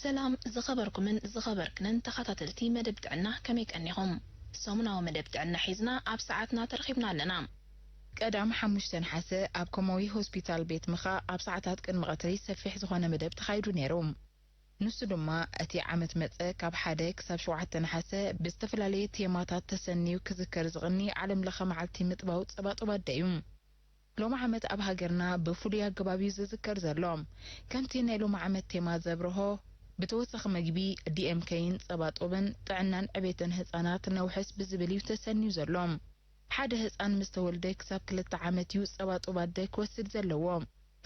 ሰላም ዝኸበርኩምን ዝኸበርክንን ተኸታተልቲ መደብ ጥዕና፣ ከመይ ቀኒኹም? ሰሙናዊ መደብ ጥዕና ሒዝና ኣብ ሰዓትና ተረኺብና ኣለና። ቀዳም ሓሙሽተ ነሓሰ ኣብ ኮማዊ ሆስፒታል ቤት ምኻ ኣብ ሰዓታት ቅድሚ ቀትሪ ሰፊሕ ዝኾነ መደብ ተኻይዱ ነይሩ። ንሱ ድማ እቲ ዓመት መጸ ካብ ሓደ ክሳብ ሸውዓተ ነሓሰ ብዝተፈላለየ ቴማታት ተሰንዩ ክዝከር ዝቕኒ ዓለም ለኸ መዓልቲ ምጥባው ጸባጦብ ኣደ እዩ። ሎሚ ዓመት ኣብ ሃገርና ብፍሉይ ኣገባብ እዩ ዝዝከር ዘሎ። ከምቲ ናይ ሎሚ ዓመት ቴማ ዘብርሆ፣ ብተወሳኺ መግቢ፣ ዲኤምኬይን ጸባጦብን ጥዕናን ዕቤትን ህጻናት ነውሕስ ብዝብል እዩ ተሰንዩ ዘሎ። ሓደ ህጻን ምስ ተወልደ ክሳብ ክልተ ዓመት እዩ ጸባጦብ ኣደ ክወስድ ዘለዎ።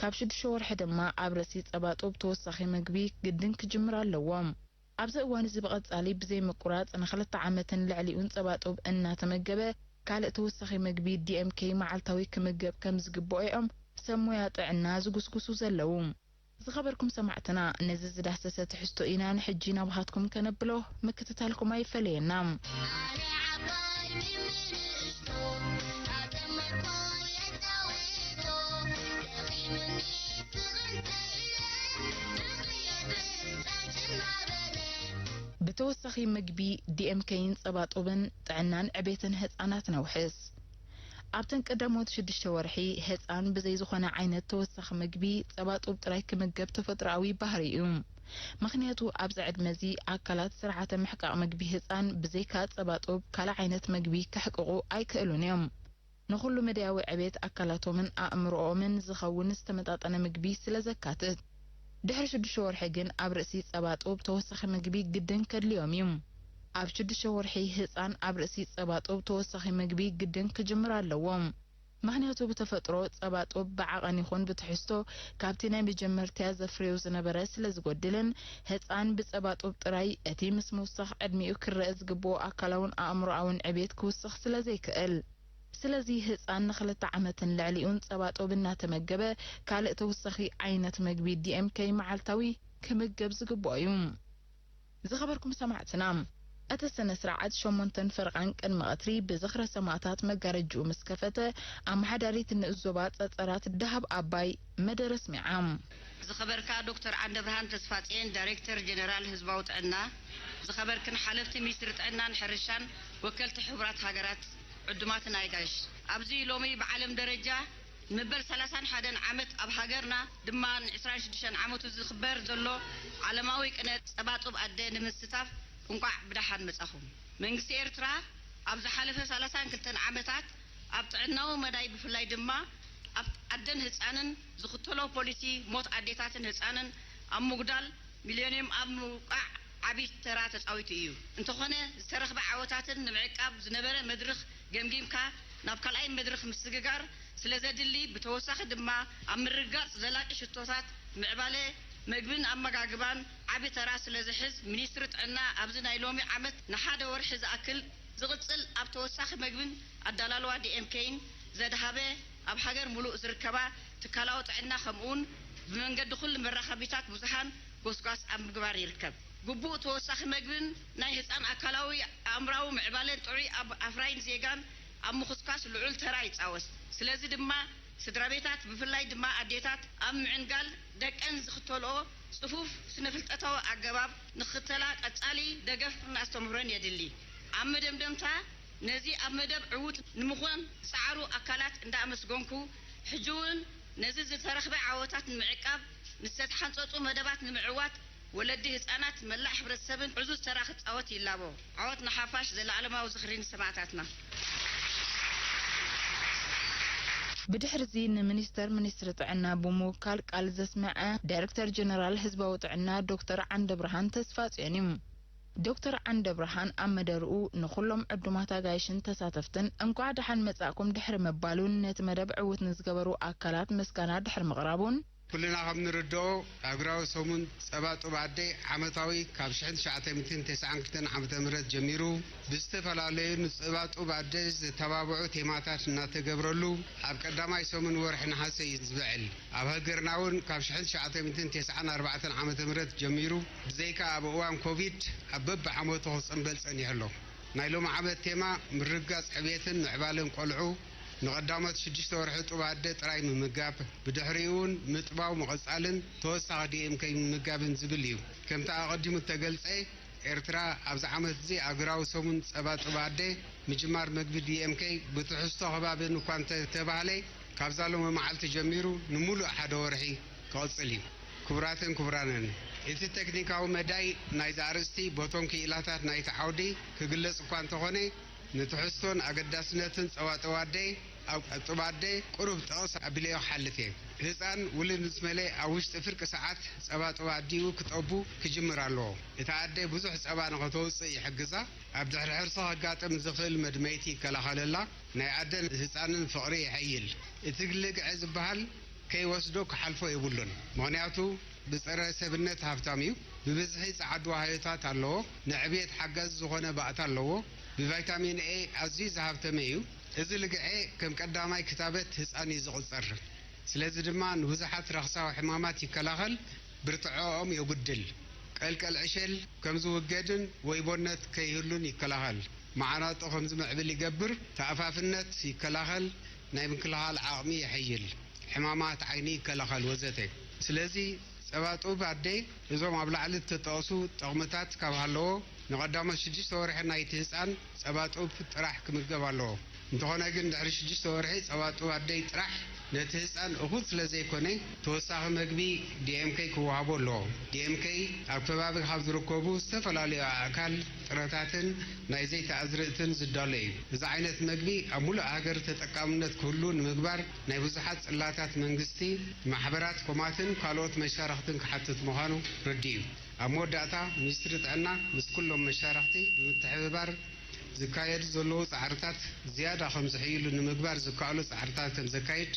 ካብ ሽዱሽተ ወርሒ ድማ ኣብ ርእሲ ጸባጦብ ተወሳኺ መግቢ ግድን ክጅምር ኣለዎ። ኣብዚ እዋን እዚ ብቐጻሊ ብዘይ ምቁራጽ ንኽልተ ዓመትን ልዕሊኡን ጸባጦብ እናተመገበ ካልእ ተወሳኺ መግቢ ዲኤምኬይ መዓልታዊ ክምገብ ከም ዝግብኦ እዮም ሰብ ሞያ ጥዕና ዝጉስጉሱ ዘለዉ። ዝኸበርኩም ሰማዕትና፣ ነዚ ዝዳሰሰ ትሕዝቶ ኢና ንሕጂ ናብሃትኩም ከነብሎ፣ ምክትታልኩም ኣይፈለየና። ኣነ ዓባይ ድሚ ንእሽቶ፣ ኣጠመርኮ የጻውቶ፣ ደኺምኒ ስቕ እንተ ኢለ፣ ብኽየት ብንጻጅ እናበለ። ብተወሳኺ ምግቢ፣ ዲኤምኬይን ጸባጦብን ጥዕናን ዕቤትን ህጻናት ነውሕስ። ኣብተን ቀዳሞት ሽዱሽተ ወርሒ፣ ህጻን ብዘይ ዝኾነ ዓይነት ተወሳኺ ምግቢ፣ ጸባጦብ ጥራይ ክምገብ ተፈጥሮኣዊ ባህሪ እዩ። ምኽንያቱ፣ ኣብዚ ዕድመ እዚ ኣካላት ስርዓተ ምሕቃቕ ምግቢ ህጻን ብዘይካ ጸባጦብ ካልእ ዓይነት ምግቢ ከሕቅቑ ኣይክእሉን እዮም። ንኹሉ መዳያዊ ዕቤት ኣካላቶምን ኣእምሮኦምን ዝኸውን ዝተመጣጠነ ምግቢ ስለ ዘካትት። ድሕሪ ሽዱሽተ ወርሒ ግን ኣብ ርእሲ ጸባጦብ ተወሳኺ ምግቢ ግድን ከድልዮም እዩ። ኣብ ሽዱሽተ ወርሒ ህጻን ኣብ ርእሲ ጸባጦብ ተወሳኺ ምግቢ ግድን ክጅምር ኣለዎ። ምኽንያቱ ብተፈጥሮ ጸባጦብ ብዓቐን ይኹን ብትሕዝቶ ካብቲ ናይ መጀመርትያ ዘፍርዮ ዝነበረ ስለ ዝጎድልን ህጻን ብጸባጦብ ጥራይ እቲ ምስ ምውሳኽ ዕድሚኡ ክረአ ዝግብኦ ኣካላውን ኣእምሮኣውን ዕቤት ክውስኽ ስለ ዘይክእል። ስለዚ ህጻን ንኽልተ ዓመትን ልዕሊኡን ጸባጦብ እናተመገበ ካልእ ተወሳኺ ዓይነት መግቢ ዲኤምኬይ መዓልታዊ ክምገብ ዝግብኦ እዩ። ዝኸበርኩም ሰማዕትና፣ እቲ ስነ ስርዓት ሸሞንተን ፈረቓን ቅድሚ ቀትሪ ብዝኽረ ሰማእታት መጋረጅኡ ምስ ከፈተ፣ ኣመሓዳሪት ንኡስ ዞባ ጸጸራት ደሃብ ኣባይ መደረ ኣስሚዓ። ዝኸበርካ ዶክተር ዓንደብርሃን ተስፋጽዮን፣ ዳይሬክተር ጀነራል ህዝባዊ ጥዕና፣ ዝኸበርክን ሓለፍቲ ሚኒስትሪ ጥዕናን ሕርሻን፣ ወከልቲ ሕቡራት ሃገራት፣ ዕዱማትን ኣጋይሽ፣ ኣብዚ ሎሚ ብዓለም ደረጃ ንመበል ሰላሳን ሓደን ዓመት ኣብ ሃገርና ድማ ንዕስራን ሽዱሽተን ዓመቱ ዝኽበር ዘሎ ዓለማዊ ቅነ ጸባጡብ ኣደ ንምስታፍ እንቋዕ ብደሓን መጻኹም። መንግስቲ ኤርትራ ኣብ ዝሓለፈ ሰላሳን ክልተን ዓመታት ኣብ ጥዕናዊ መዳይ ብፍላይ ድማ ኣብ ኣደን ህጻንን ዝኽተሎ ፖሊሲ ሞት ኣዴታትን ህጻንን ኣብ ምጉዳል ሚሌንየም ኣብ ምውቃዕ ዓቢ ተራ ተጻዊቱ እዩ። እንተኾነ ዝተረኽበ ዓወታትን ንምዕቃብ ዝነበረ መድርኽ ገምጊምካ ናብ ካልኣይ መድርኽ ምስግጋር ስለ ዘድሊ፣ ብተወሳኺ ድማ ኣብ ምርግጋጽ ዘላቂ ሽቶታት ምዕባለ መግብን ኣመጋግባን ዓቢ ተራ ስለ ዝሕዝ፣ ሚኒስትሪ ጥዕና ኣብዚ ናይ ሎሚ ዓመት ንሓደ ወርሒ ዝኣክል ዝቕጽል ኣብ ተወሳኺ መግብን ኣደላልዋ ዲኤምኬይን ዘድሃበ ኣብ ሃገር ሙሉእ ዝርከባ ትካላዊ ጥዕና ከምኡውን ብመንገዲ ኩሉ መራኸቢታት ብዙሃን ጎስጓስ ኣብ ምግባር ይርከብ። ግቡእ ተወሳኺ መግብን ናይ ህጻን ኣካላዊ ኣእምራዊ ምዕባለን ጥዑይ ኣብ ኣፍራይን ዜጋን ኣብ ምኹስኳስ ልዑል ተራ ይጻወት። ስለዚ ድማ ስድራ ቤታት ብፍላይ ድማ ኣዴታት ኣብ ምዕንጋል ደቀን ዝኽተልኦ ጽፉፍ ስነ-ፍልጠታዊ ኣገባብ ንኽኽተላ ቀጻሊ ደገፍን ኣስተምህሮን የድሊ። ኣብ መደምደምታ፣ ነዚ ኣብ መደብ ዕዉት ንምዃን ዝጸዓሩ ኣካላት እንዳኣመስገንኩ፣ ሕጂ እውን ነዚ ዝተረኽበ ዓወታት ንምዕቃብ ንዝተሓንጸጹ መደባት ንምዕዋት ወለዲ ህጻናት መላእ ሕብረተሰብን ዕዙዝ ተራ ክጻወት ይላቦ። ዓወት ንሓፋሽ፣ ዘለኣለማዊ ዝኽሪ ንሰማእታትና። ብድሕርዚ ንሚኒስተር ሚኒስትሪ ጥዕና ብምውካል ቃል ዘስመዐ ዳይሬክተር ጀነራል ህዝባዊ ጥዕና ዶክተር ዓንደብርሃን ተስፋጽዮን እዩ። ዶክተር ዓንደብርሃን ኣብ መደርኡ ንኹሎም ዕዱማት ኣጋይሽን ተሳተፍትን እንኳዕ ደሓን መጻእኩም ድሕሪ ምባሉን ነቲ መደብ ዕዉት ንዝገበሩ ኣካላት ምስጋና ድሕሪ ምቕራቡን፣ ኩልና ከም ንርድኦ ኣህጉራዊ ሰሙን ጸባ ጡብ ኣደ ዓመታዊ ካብ ሽሕን ትሽዓተ ሚእትን ተስዓን ክልተን ዓመተ ምህረት ጀሚሩ ብዝተፈላለዩ ንጸባ ጡብ ኣደ ዘተባብዑ ቴማታት እናተገብረሉ ኣብ ቀዳማይ ሰሙን ወርሒ ነሓሰ እዩ ዝብዕል። ኣብ ሃገርና እውን ካብ ሽሕን ትሽዓተ ሚእትን ተስዓን ኣርባዕተን ዓመተ ምህረት ጀሚሩ ብዘይካ ኣብ እዋን ኮቪድ ኣብ በብዓመቱ ክጽንበል ጸኒሑ ኣሎ። ናይ ሎሚ ዓመት ቴማ ምርግጋጽ ዕብየትን ምዕባለን ቆልዑ ንቐዳሞት ሽዱሽተ ወርሒ ጡብ ኣደ ጥራይ ምምጋብ፣ ብድሕሪኡ እውን ምጥባው ምቕጻልን ተወሳኺ ዲኤምከይ ምምጋብን ዝብል እዩ። ከምቲ ኣቐዲሙ እተገልጸ፣ ኤርትራ ኣብዚ ዓመት እዚ ኣገራዊ ሰሙን ጸባ ጡብ ኣደ ምጅማር መግቢ ዲኤምከይ ብትሕዝቶ ከባብን እኳ እንተተባህለ፣ ካብዛ ሎሚ መዓልቲ ጀሚሩ ንምሉእ ሓደ ወርሒ ክቕጽል እዩ። ክቡራትን ክቡራንን፣ እቲ ቴክኒካዊ መዳይ ናይዚ ኣርእስቲ ቦቶም ክኢላታት ናይቲ ዓውዲ ክግለጽ እኳ እንተኾነ፣ ንትሕዝቶን ኣገዳስነትን ጸባ ጡብ ኣደ ኣብ ጡብ ኣደ ቁሩብ ጠቕስ ኣቢለዮ ክሓልፍ እየ። ህጻን ውሉድ ምስ መለ ኣብ ውሽጢ ፍርቂ ሰዓት ጸባ ጡብ ኣዲኡ ክጠቡ ክጅምር ኣለዎ። እታ ኣደ ብዙሕ ጸባ ንኸተውጽእ ይሕግዛ። ኣብ ድሕሪ ሕርሲ ከጋጥም ዝኽእል መድመይቲ ይከላኸለላ። ናይ ኣደን ህጻንን ፍቕሪ የሐይል። እቲ ልግዐ ዝበሃል ከይወስዶ ክሓልፎ የብሉን። ምኽንያቱ ብጸረ ሰብነት ሃብታም እዩ። ብብዝሒ ጸዓዱ ዋህዮታት ኣለዎ። ንዕብየት ሓጋዚ ዝኾነ ባእታ ኣለዎ። ብቫይታሚን ኤ ኣዝዩ ዝሃብተመ እዩ። እዚ ልግዐ ከም ቀዳማይ ክታበት ህጻን እዩ ዝቑጸር። ስለዚ ድማ ንብዙሓት ረኽሳዊ ሕማማት ይከላኸል፣ ብርትዐኦም የጉድል። ቀልቀል ዕሸል ከም ዝውገድን ወይቦነት ከይህሉን ይከላኸል። መዓናጡ ከም ዝምዕብል ይገብር፣ ተኣፋፍነት ይከላኸል፣ ናይ ምክልኻል ዓቕሚ የሐይል፣ ሕማማት ዓይኒ ይከላኸል ወዘተ። ስለዚ ጸባ ጡብ ኣደ እዞም ኣብ ላዕሊ እተጠቕሱ ጠቕምታት ካብ ሃለዎ፣ ንቐዳሞት ሽዱሽተ ወርሒ ናይቲ ህጻን ጸባ ጡብ ጥራሕ ክምገብ ኣለዎ። እንተኾነ ግን ድሕሪ ሽዱሽተ ወርሒ ጸባ ጡብ ኣደይ ጥራሕ ነቲ ህጻን እኹል ስለ ዘይኮነ፣ ተወሳኺ መግቢ ዲኤምከይ ክወሃቦ ኣለዎ። ዲኤምከይ ኣብ ከባቢ ካብ ዝርከቡ ዝተፈላለዩ ኣእካል፣ ጥረታትን ናይ ዘይቲ ኣዝርእትን ዝዳሎ እዩ። እዚ ዓይነት መግቢ ኣብ ሙሉእ ሃገር ተጠቃምነት ክህሉ ንምግባር ናይ ብዙሓት ጽላታት መንግስቲ፣ ማሕበራት ኮማትን ካልኦት መሻርኽትን ክሓትት ምዃኑ ርዱእ እዩ። ኣብ መወዳእታ፣ ሚኒስትሪ ጥዕና ምስ ኩሎም መሻርኽቲ ብምትሕብባር ዝካየዱ ዘለዉ ጻዕርታት ዝያዳ ከም ዝሕይሉ ንምግባር ዝከኣሉ ጻዕርታት ከም ዘካይድ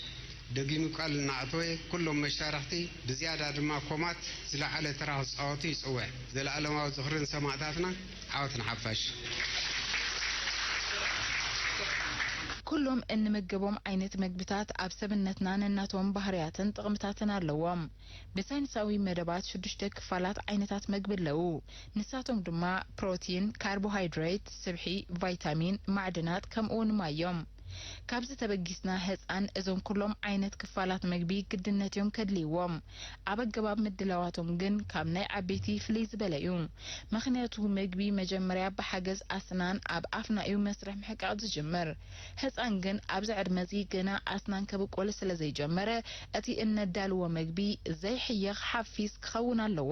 ደጊሙ ቃል እናኣተወ፣ ኩሎም መሻርኽቲ ብዝያዳ ድማ ኮማት ዝለዓለ ተራ ክጻወቱ ይጽውዕ። ዘለኣለማዊ ዝኽሪ ንሰማእታትና፣ ዓወት ንሓፋሽ። ኩሎም እንምገቦም ዓይነት መግብታት ኣብ ሰብነትና ነናቶም ባህርያትን ጥቕምታትን ኣለዎም። ብሳይንሳዊ መደባት ሽዱሽተ ክፋላት ዓይነታት መግቢ ኣለዉ። ንሳቶም ድማ ፕሮቲን፣ ካርቦሃይድሬት፣ ስብሒ፣ ቫይታሚን፣ ማዕድናት ከምኡውን ማይ እዮም። ካብዚ ተበጊስና ህጻን እዞም ኩሎም ዓይነት ክፋላት መግቢ ግድነት እዮም ከድልይዎም። ኣብ ኣገባብ ምድላዋቶም ግን ካብ ናይ ዓበይቲ ፍልይ ዝበለ እዩ። ምኽንያቱ መግቢ መጀመርያ ብሓገዝ ኣስናን ኣብ ኣፍና እዩ መስርሕ ምሕቃቕ ዝጅምር። ህጻን ግን ኣብዚ ዕድመ እዚ ገና ኣስናን ከብቁል ስለ ዘይጀመረ እቲ እነዳልዎ መግቢ ዘይሕየኽ ሓፊስ ክኸውን ኣለዎ።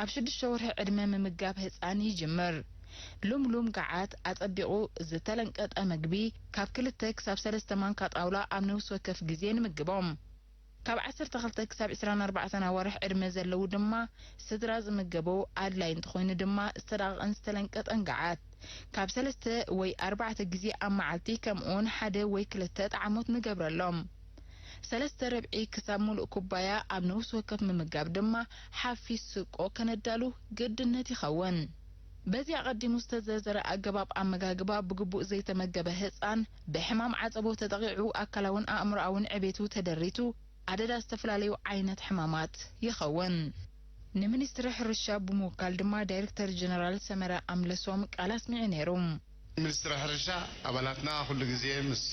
ኣብ ሽዱሽተ ወርሒ ዕድመ ምምጋብ ህጻን ይጅምር። ሉምሉም ገዓት ኣጸቢቑ ዝተለንቀጠ መግቢ ካብ ክልተ ክሳብ ሰለስተ ማንካ ጣውላ ኣብ ነፍሲ ወከፍ ግዜ ንምግቦም። ካብ ዓሰርተ ክልተ ክሳብ ዕስራን ኣርባዕተን ኣዋርሕ ዕድመ ዘለዉ ድማ ስድራ ዝምገቦ ኣድላይ እንተኾይኑ ድማ ዝተዳቐቐን ዝተለንቀጠን ገዓት ካብ ሰለስተ ወይ ኣርባዕተ ግዜ ኣብ መዓልቲ ከምኡውን ሓደ ወይ ክልተ ጠዓሞት ንገብረሎም። ሰለስተ ርብዒ ክሳብ ሙሉእ ኩባያ ኣብ ነፍሲ ወከፍ ምምጋብ ድማ ሓፊስ ስቆ ከነዳሉ ግድነት ይኸውን። በዚ ኣቐዲሙ ዝተዘርዘረ ኣገባብ ኣመጋግባ ብግቡእ ዘይተመገበ ህጻን ብሕማም ዓጸቦ ተጠቒዑ ኣካላውን ኣእምሮኣውን ዕቤቱ ተደሪቱ ኣደዳ ዝተፈላለዩ ዓይነት ሕማማት ይኸውን። ንሚኒስትሪ ሕርሻ ብምውካል ድማ ዳይሬክተር ጀነራል ሰመረ ኣምለሶም ቃል ኣስሚዑ ነይሩ። ሚኒስትሪ ሕርሻ ኣባላትና ኩሉ ግዜ ምስ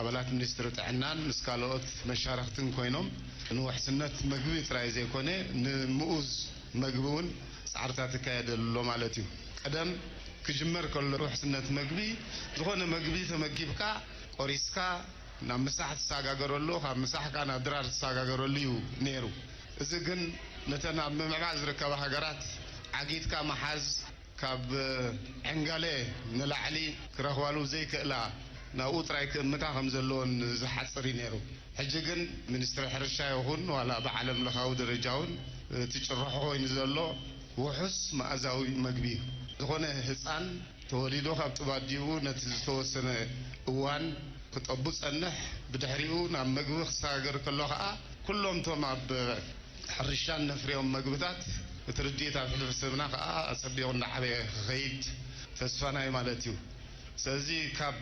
ኣባላት ሚኒስትሪ ጥዕናን ምስ ካልኦት መሻርኽትን ኮይኖም ንውሕስነት መግቢ ጥራይ ዘይኮነ ንምኡዝ መግቢ እውን ፃዕርታት ይካየደሉ ኣሎ ማለት እዩ። ቀደም ክጅመር ከሎ ውሕስነት መግቢ ዝኾነ መግቢ ተመጊብካ ቆሪስካ ናብ ምሳሕ ትሰጋገረሉ ካብ ምሳሕ ከዓ ናብ ድራር ትሰጋገረሉ እዩ ነይሩ። እዚ ግን ነተን ኣብ ምምዕባል ዝርከባ ሃገራት ዓጊትካ ምሓዝ ካብ ዕንጋለ ንላዕሊ ክረኽባሉ ዘይክእላ ናብኡ ጥራይ ክእምታ ከም ዘለወን ዝሓፅር እዩ ነይሩ። ሕጂ ግን ሚኒስትሪ ሕርሻ ይኹን ዋላ ብዓለም ለኻዊ ደረጃ እውን እቲ ጭርሖ ኮይኑ ዘሎ ውሑስ መኣዛዊ መግቢ እዩ። ዝኾነ ህፃን ተወሊዶ ካብ ጥባዲኡ ነቲ ዝተወሰነ እዋን ክጠቡ ጸንሕ፣ ብድሕሪኡ ናብ መግቢ ክሰጋገር ከሎ ከኣ ኩሎም እቶም ኣብ ሕርሻ እነፍርዮም መግብታት እቲ ርድኢት ኣብ ሕብረተሰብና ከኣ ኣጸቢቑ እንዳዓበየ ክኸይድ ተስፋና እዩ ማለት እዩ። ስለዚ ካብ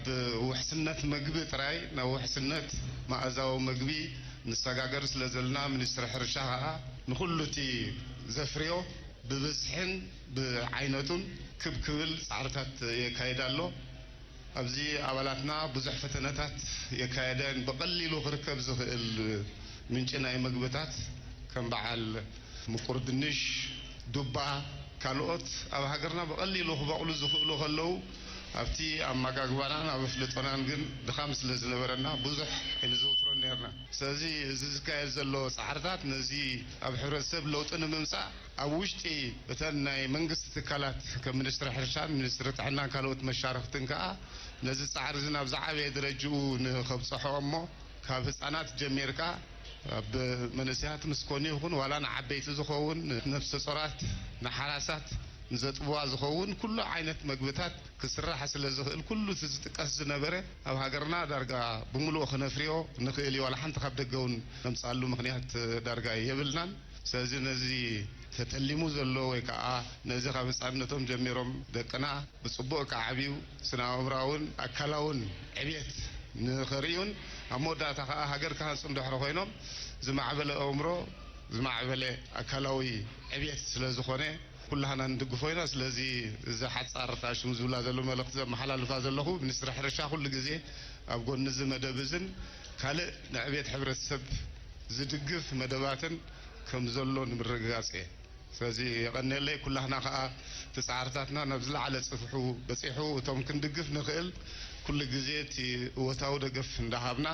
ውሕስነት መግቢ ጥራይ ናብ ውሕስነት መኣዛዊ መግቢ ንሰጋገር ስለ ዘለና ሚኒስትሪ ሕርሻ ከኣ ንኹሉ እቲ ዘፍርዮ ብብዝሕን ብዓይነቱን ክብ ክብል ጻዕርታት የካይድ ኣሎ። ኣብዚ ኣባላትና ብዙሕ ፈተነታት የካየደን ብቐሊሉ ክርከብ ዝኽእል ምንጪ ናይ መግብታት ከም በዓል ምቁር ድንሽ፣ ዱባ፣ ካልኦት ኣብ ሃገርና ብቐሊሉ ክበቕሉ ዝኽእሉ ከለዉ ኣብቲ ኣመጋግባናን ኣብ ኣፍልጦናን ግን ድኻም ስለ ዝነበረና ብዙሕ ኣይንዘውትሮን ነርና። ስለዚ እዚ ዝካየድ ዘሎ ፃዕርታት ነዚ ኣብ ሕብረተሰብ ለውጢ ንምምፃእ ኣብ ውሽጢ እተን ናይ መንግስቲ ትካላት ከም ሚኒስትሪ ሕርሻን ሚኒስትሪ ጥዕናን ካልኦት መሻርክትን ከዓ ነዚ ፃዕሪ እዚ ናብ ዝዓበየ ደረጅኡ ንኸብፅሖ እሞ ካብ ህፃናት ጀሚርካ ኣብ መንእሰያት ምስ ኮኑ ይኹን ዋላ ንዓበይቲ ዝኸውን ነፍሰ ጾራት ንሓራሳት ንዘጥብዋ ዝኸውን ኩሉ ዓይነት መግብታት ክስራሕ ስለ ዝኽእል ኩሉ እቲ ዝጥቀስ ዝነበረ ኣብ ሃገርና ዳርጋ ብምሉኡ ክነፍርዮ ንኽእል እዩ። ዋላ ሓንቲ ካብ ደገ እውን ነምፅኣሉ ምኽንያት ዳርጋ የብልናን። ስለዚ ነዚ ተተሊሙ ዘሎ ወይ ከዓ ነዚ ካብ ህፃንነቶም ጀሚሮም ደቅና ብፅቡቅ ክዓብዩ ስነ ኣእምራውን ኣካላውን ዕብየት ንኸርእዩን ኣብ መወዳእታ ከዓ ሃገር ክሃንፁ እንድሕሪ ኮይኖም ዝማዕበለ ኣእምሮ ዝማዕበለ ኣካላዊ ዕብየት ስለ ዝኾነ ኩላህና ንድግፎ ኢና። ስለዚ እዚ ሓፃር እታ ሽም ዝብላ ዘሎ መልእኽቲ ዘመሓላልፋ ዘለኹ ሚኒስትሪ ሕርሻ ኩሉ ግዜ ኣብ ጎኒ እዚ መደብ እዝን ካልእ ንዕብየት ሕብረተሰብ ዝድግፍ መደባትን ከም ዘሎ ንምርግጋፅ እየ። ስለዚ የቐንየለይ። ኩላህና ከዓ እቲ ፃዕርታትና ናብ ዝለዓለ ፅፍሑ በፂሑ እቶም ክንድግፍ ንኽእል ኩሉ ግዜ እቲ እወታዊ ደገፍ እንዳሃብና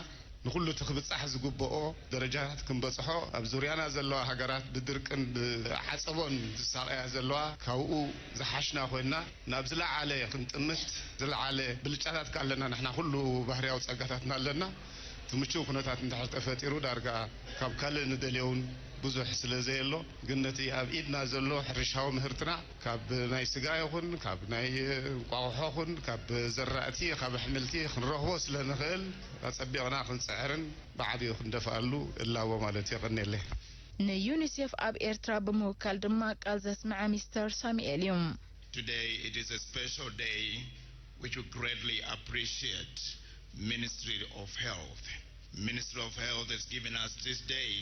ንኹሉ እቲ ክብፃሕ ዝግብኦ ደረጃታት ክንበፅሖ ኣብ ዙርያና ዘለዋ ሃገራት ብድርቅን ብዓፀቦን ዝሳቐያ ዘለዋ ካብኡ ዝሓሽና ኮይንና ናብ ዝለዓለ ክንጥምት ዝለዓለ ብልጫታት ኣለና። ንሕና ኩሉ ባህርያዊ ፀጋታትና ኣለና። እቲ ምቹው ኩነታት እንድሕር ተፈጢሩ ዳርጋ ካብ ካልእ ንደልዮ እውን ብዙሕ ስለ ዘየሎ ግን ነቲ ኣብ ኢድና ዘሎ ሕርሻዊ ምህርትና ካብ ናይ ስጋ ይኹን ካብ ናይ እንቋቑሖ ኹን ካብ ዘራእቲ ካብ ኣሕምልቲ ክንረኽቦ ስለ ንኽእል ኣጸቢቕና ክንጽዕርን ብዓቢኡ ክንደፍኣሉ እላቦ ማለት የቐንየለይ። ንዩኒሴፍ ኣብ ኤርትራ ብምውካል ድማ ቃል ዘስምዐ ሚስተር ሳሙኤል እዩ። Today it is a special day which we greatly appreciate Ministry of Health. Ministry of Health has given us this day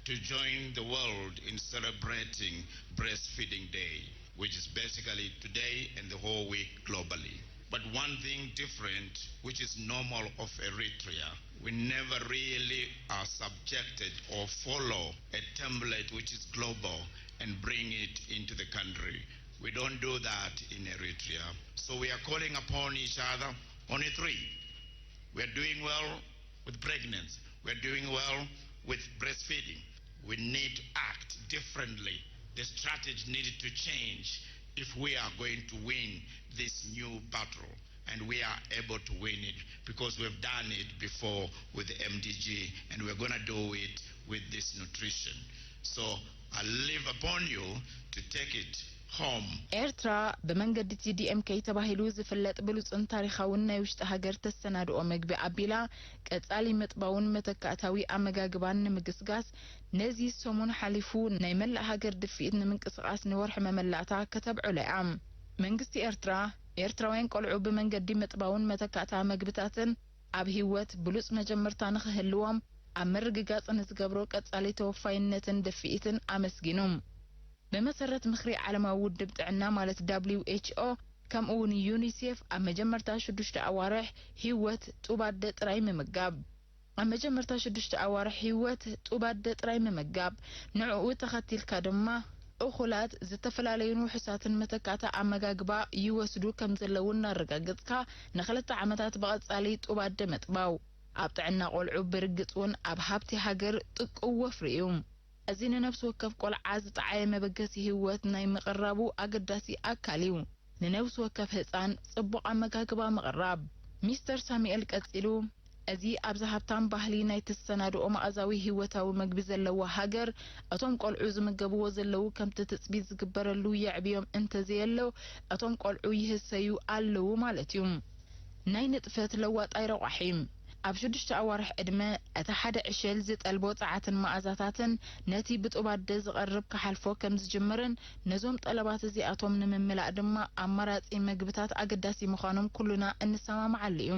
to join the world in celebrating Breastfeeding Day, which is basically today and the whole week globally. But one thing different, which is normal of Eritrea, we never really are subjected or follow a template which is global and bring it into the country. We don't do that in Eritrea. So we are calling upon each other. Only three. We are doing well with pregnancy. We are doing well with breastfeeding. We need to act differently. The strategy needed to change if we are going to win this new battle. And we are able to win it because we've done it before with the M D G, and we're going to do it with this nutrition. So I leave upon you to take it home. ኤርትራ ብመንገዲ ቲ ዲ ኤም ኬ ተባሂሉ ዝፍለጥ ብሉጽን ታሪኻውን ናይ ውሽጢ ሃገር ተሰናድኦ መግቢ ኣቢላ ቀጻሊ ምጥባውን መተካእታዊ ኣመጋግባን ንምግስጋስ ነዚ ሰሙን ሓሊፉ ናይ መላእ ሃገር ድፍኢት ንምንቅስቓስ ንወርሒ መመላእታ ከተብዕሎ እያ። መንግስቲ ኤርትራ ኤርትራውያን ቆልዑ ብመንገዲ ምጥባውን መተካእታ መግብታትን ኣብ ህይወት ብሉጽ መጀመርታ ንኽህልዎም ኣብ ምርግጋጽ ንዝገብሮ ቀጻሊ ተወፋይነትን ድፍኢትን ኣመስጊኑ። ብመሰረት ምኽሪ ዓለማዊ ውድብ ጥዕና ማለት ደብሊው ኤች ኦ ከምኡ እውን ዩኒሴፍ ኣብ መጀመርታ ሽዱሽተ ኣዋርሕ ህይወት ጡብ ኣደ ጥራይ ምምጋብ ኣብ መጀመርታ ሽዱሽተ ኣዋርሕ ህይወት ጡብ ኣደ ጥራይ ምምጋብ፣ ንዕኡ ተኸቲልካ ድማ እኹላት፣ ዝተፈላለዩን ውሑሳትን መተካእታ ኣመጋግባ ይወስዱ ከም ዘለዉ እናረጋገጽካ ንኽልተ ዓመታት ብቐጻሊ ጡብ ኣደ ምጥባው፣ ኣብ ጥዕና ቆልዑ ብርግጽ እውን ኣብ ሃብቲ ሃገር ጥቅው ወፍሪ እዩ። እዚ ንነፍሲ ወከፍ ቆልዓ ዝጠዓየ መበገሲ ህይወት ናይ ምቕራቡ ኣገዳሲ ኣካል እዩ። ንነፍሲ ወከፍ ህጻን ጽቡቕ ኣመጋግባ ምቕራብ። ሚስተር ሳሙኤል ቀጺሉ፣ እዚ ኣብዚ ሃብታም ባህሊ ናይ ተሰናድኦ መኣዛዊ ህይወታዊ መግቢ ዘለዎ ሃገር፣ እቶም ቆልዑ ዝምገብዎ ዘለዉ ከምቲ ትጽቢት ዝግበረሉ የዕብዮም እንተዘየሎ፣ እቶም ቆልዑ ይህሰዩ ኣለዉ ማለት እዩ። ናይ ንጥፈት ለዋጣይ ረቋሒ። ኣብ ሽዱሽተ ኣዋርሕ ዕድመ፣ እቲ ሓደ ዕሸል ዝጠልቦ ጸዓትን መኣዛታትን ነቲ ብጡብ ኣደ ዝቐርብ ክሓልፎ ከም ዝጅምርን ነዞም ጠለባት እዚኣቶም ንምምላእ ድማ ኣማራጺ መግብታት ኣገዳሲ ምዃኖም ኩሉና እንሰማማዓሉ እዩ።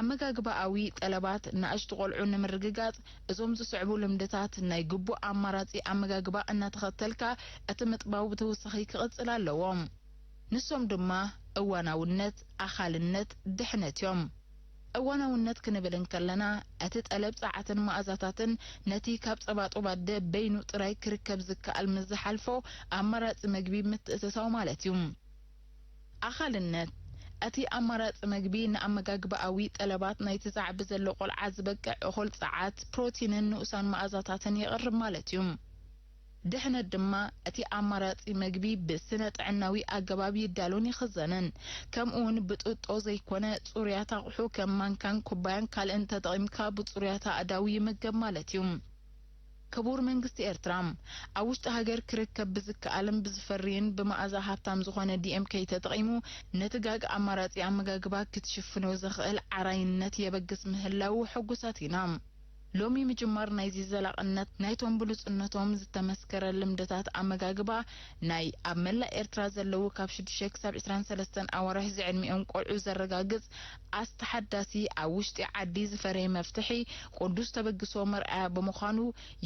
ኣመጋግባኣዊ ጠለባት ንኣሽቱ ቆልዑ ንምርግጋጽ እዞም ዝስዕቡ ልምድታት ናይ ግቡእ ኣማራጺ ኣመጋግባ እናተኸተልካ እቲ ምጥባው ብተወሳኺ ክቕጽል ኣለዎ። ንሶም ድማ እዋናውነት፣ ኣኻልነት፣ ድሕነት እዮም። እዋናውነት ክንብል እንከለና፣ እቲ ጠለብ ጸዓትን መኣዛታትን ነቲ ካብ ጸባጦብ ኣደ በይኑ ጥራይ ክርከብ ዝከኣል ምስ ዝሓልፎ ኣማራጺ መግቢ ምትእትታው ማለት እዩ። ኣኻልነት፣ እቲ ኣማራጺ መግቢ ንኣመጋግባኣዊ ጠለባት ናይቲ ዛዕቢ ዘሎ ቆልዓ ዝበቅዕ እኹል ጸዓት፣ ፕሮቲንን ንኡሳን መኣዛታትን የቕርብ ማለት እዩ። ድሕነት ድማ፣ እቲ ኣማራጺ መግቢ ብስነ ጥዕናዊ ኣገባብ ይዳሎን ይኽዘንን፣ ከምኡውን ብጥጦ ዘይኮነ ጽሩያት ኣቑሑ ከም ማንካን ኩባያን ካልእን ተጠቒምካ ብጽሩያት ኣእዳው ይምገብ ማለት እዩ። ክቡር መንግስቲ ኤርትራ፣ ኣብ ውሽጢ ሃገር ክርከብ ብዝከኣልን ብዝፈርይን ብመኣዛ ሃብታም ዝኾነ ዲኤምኬ ተጠቒሙ፣ ነቲ ጋግ ኣማራጺ ኣመጋግባ ክትሽፍኖ ዘኽእል ዓራይነት የበግስ ምህላዉ ሕጉሳት ኢና። ሎሚ ምጅማር ናይዚ ዘላቕነት ናይቶም ብሉጽነቶም ዝተመስከረ ልምድታት ኣመጋግባ፣ ናይ ኣብ መላእ ኤርትራ ዘለዉ ካብ ሽዱሽተ ክሳብ ዕስራን ሰለስተን ኣዋርሕ ዝዕድሚኦም ቆልዑ ዘረጋግጽ ኣስተሓዳሲ፣ ኣብ ውሽጢ ዓዲ ዝፈረየ መፍትሒ ቅዱስ ተበግሶ መርኣያ ብምዃኑ፣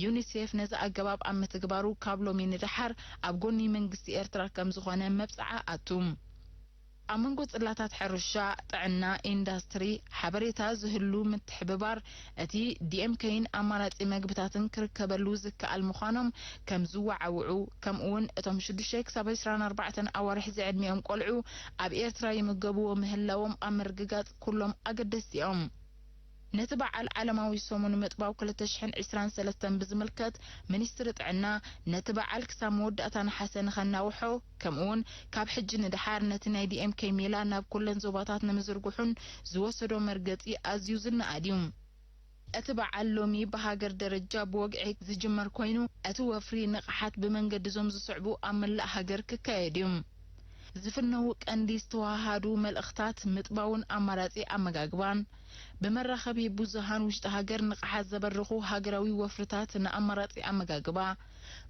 ዩኒሴፍ ነዚ ኣገባብ ኣብ ምትግባሩ ካብ ሎሚ ንደሓር ኣብ ጎኒ መንግስቲ ኤርትራ ከም ዝኾነ መብጽዓ ኣቱ። ኣብ መንጎ ጽላታት ሕርሻ፣ ጥዕና፣ ኢንዳስትሪ፣ ሓበሬታ ዝህሉ ምትሕብባር፣ እቲ ዲኤምኬን ኣማራጺ መግብታትን ክርከበሉ ዝከኣል ምዃኖም ከም ዝወዓውዑ፣ ከምኡውን እቶም ሽዱሽተ ክሳብ ዕስራን ኣርባዕተን ኣዋርሕ ዝዕድሚኦም ቆልዑ ኣብ ኤርትራ ይምገብዎ ምህላዎም ኣብ ምርግጋጽ ኩሎም ኣገደስቲ እዮም። ነቲ በዓል ዓለማዊ ሰሙን ምጥባው ክልተ ሽሕን ዕስራን ሰለስተን ብዝምልከት፣ ሚኒስትሪ ጥዕና ነቲ በዓል ክሳብ መወዳእታ ነሓሰ ንኸናውሖ፣ ከምኡውን ካብ ሕጂ ንደሓር ነቲ ናይ ዲኤምኬ ሜላ ናብ ኩለን ዞባታት ንምዝርግሑን ዝወሰዶ መርገጺ ኣዝዩ ዝነኣድ እዩ። እቲ በዓል ሎሚ ብሃገር ደረጃ ብወግዒ ዝጅመር ኮይኑ፣ እቲ ወፍሪ ንቕሓት ብመንገዲ እዞም ዝስዕቡ ኣብ መላእ ሃገር ክካየድ እዩ። ዝፍነዉ ቀንዲ ዝተዋሃሃዱ መልእኽታት ምጥባውን ኣማራጺ ኣመጋግባን፣ ብመራኸቢ ብዙሃን ውሽጢ ሃገር ንቕሓት ዘበርኹ ሃገራዊ ወፍርታት ንኣማራጺ ኣመጋግባ፣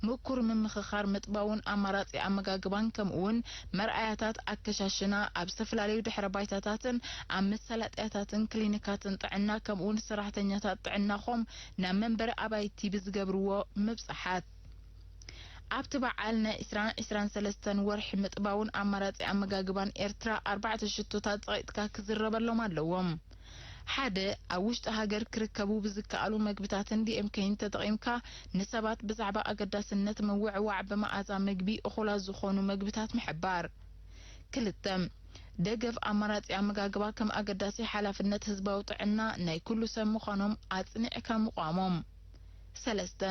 ምኩር ምምኽኻር ምጥባውን ኣማራጺ ኣመጋግባን፣ ከምኡውን መርኣያታት ኣከሻሽና ኣብ ዝተፈላለዩ ድሕረ ባይታታትን ኣብ መሳለጥያታትን ክሊኒካትን ጥዕና፣ ከምኡውን ሰራሕተኛታት ጥዕናኹም ናብ መንበሪ ኣባይቲ ብዝገብርዎ ምብጻሓት። ኣብቲ በዓል ናይ ዕስራን ዕስራን ሰለስተን ወርሒ ምጥባውን ኣማራጺ ኣመጋግባን ኤርትራ ኣርባዕተ ሽቶታት ጸቒጥካ ክዝረበሎም ኣለዎም። ሓደ፣ ኣብ ውሽጢ ሃገር ክርከቡ ብዝከኣሉ መግብታትን ዲኤምኬን ተጠቒምካ ንሰባት ብዛዕባ ኣገዳስነት ምውዕዋዕ ብመኣዛ ምግቢ እኹላት ዝኾኑ መግብታት ምሕባር። ክልተ፣ ደገፍ ኣማራጺ ኣመጋግባ ከም ኣገዳሲ ሓላፍነት ህዝባዊ ጥዕና ናይ ኩሉ ሰብ ምዃኖም ኣጽኒዕካ ምቋሞም። ሰለስተ፣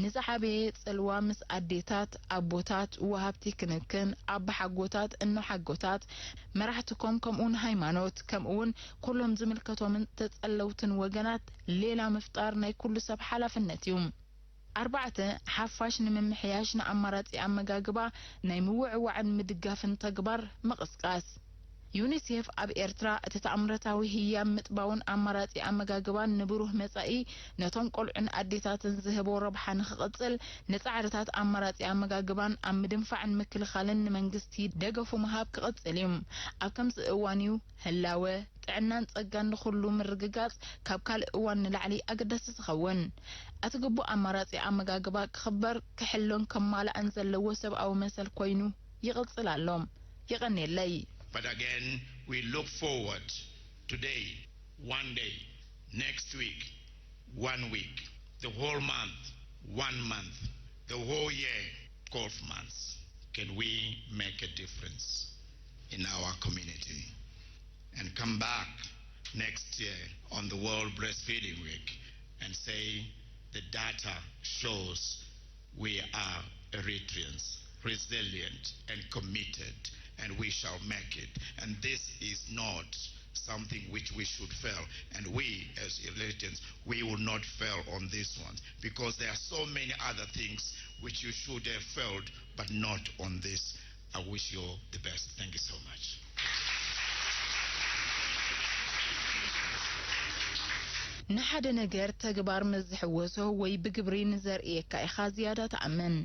ንዝዓበየ ጽልዋ ምስ ኣዴታት፣ ኣቦታት፣ ወሃብቲ ክንክን፣ ኣባሓጎታት፣ እኖሓጎታት፣ መራሕቲ ኮም ከምኡውን ሃይማኖት፣ ከምኡውን ኩሎም ዝምልከቶምን ተጸለውትን ወገናት ሌላ ምፍጣር ናይ ኩሉ ሰብ ሓላፍነት እዩ። ኣርባዕተ፣ ሓፋሽ ንምምሕያሽ ንኣማራጺ ኣመጋግባ ናይ ምውዕዋዕን ምድጋፍን ተግባር ምቕስቃስ። ዩኒሴፍ ኣብ ኤርትራ እቲ ተኣምረታዊ ህያብ ምጥባውን ኣማራጺ ኣመጋግባን ንብሩህ መጻኢ ነቶም ቆልዑን ኣዴታትን ዝህቦ ረብሓ ንኽቕጽል፣ ንጻዕርታት ኣማራጺ ኣመጋግባን ኣብ ምድንፋዕን ምክልኻልን ንመንግስቲ ደገፉ ምሃብ ክቕጽል እዩ። ኣብ ከምዚ እዋን እዩ ህላወ፣ ጥዕናን ጸጋን ንኹሉ ምርግጋጽ ካብ ካልእ እዋን ንላዕሊ ኣገዳሲ ዝኸውን። እቲ ግቡእ ኣማራጺ ኣመጋግባ ክኽበር፣ ክሕሎን ከማልኣን ዘለዎ ሰብኣዊ መሰል ኮይኑ ይቕጽል ኣሎ። የቐንየለይ። But again, we look forward today, one day, next week, one week, the whole month, one month, the whole year, twelve months. Can we make a difference in our community and come back next year on the World Breastfeeding Week and say the data shows we are Eritreans, resilient and committed, and we shall make it. And this is not something which we should fail. And we, as Eritreans, we will not fail on this one, because there are so many other things which you should have failed, but not on this. I wish you all the best. Thank you so much. ንሓደ ነገር ተግባር ምስ ዝሕወሶ ወይ ብግብሪ ንዘርእየካ ኢኻ ዝያዳ ትኣምን።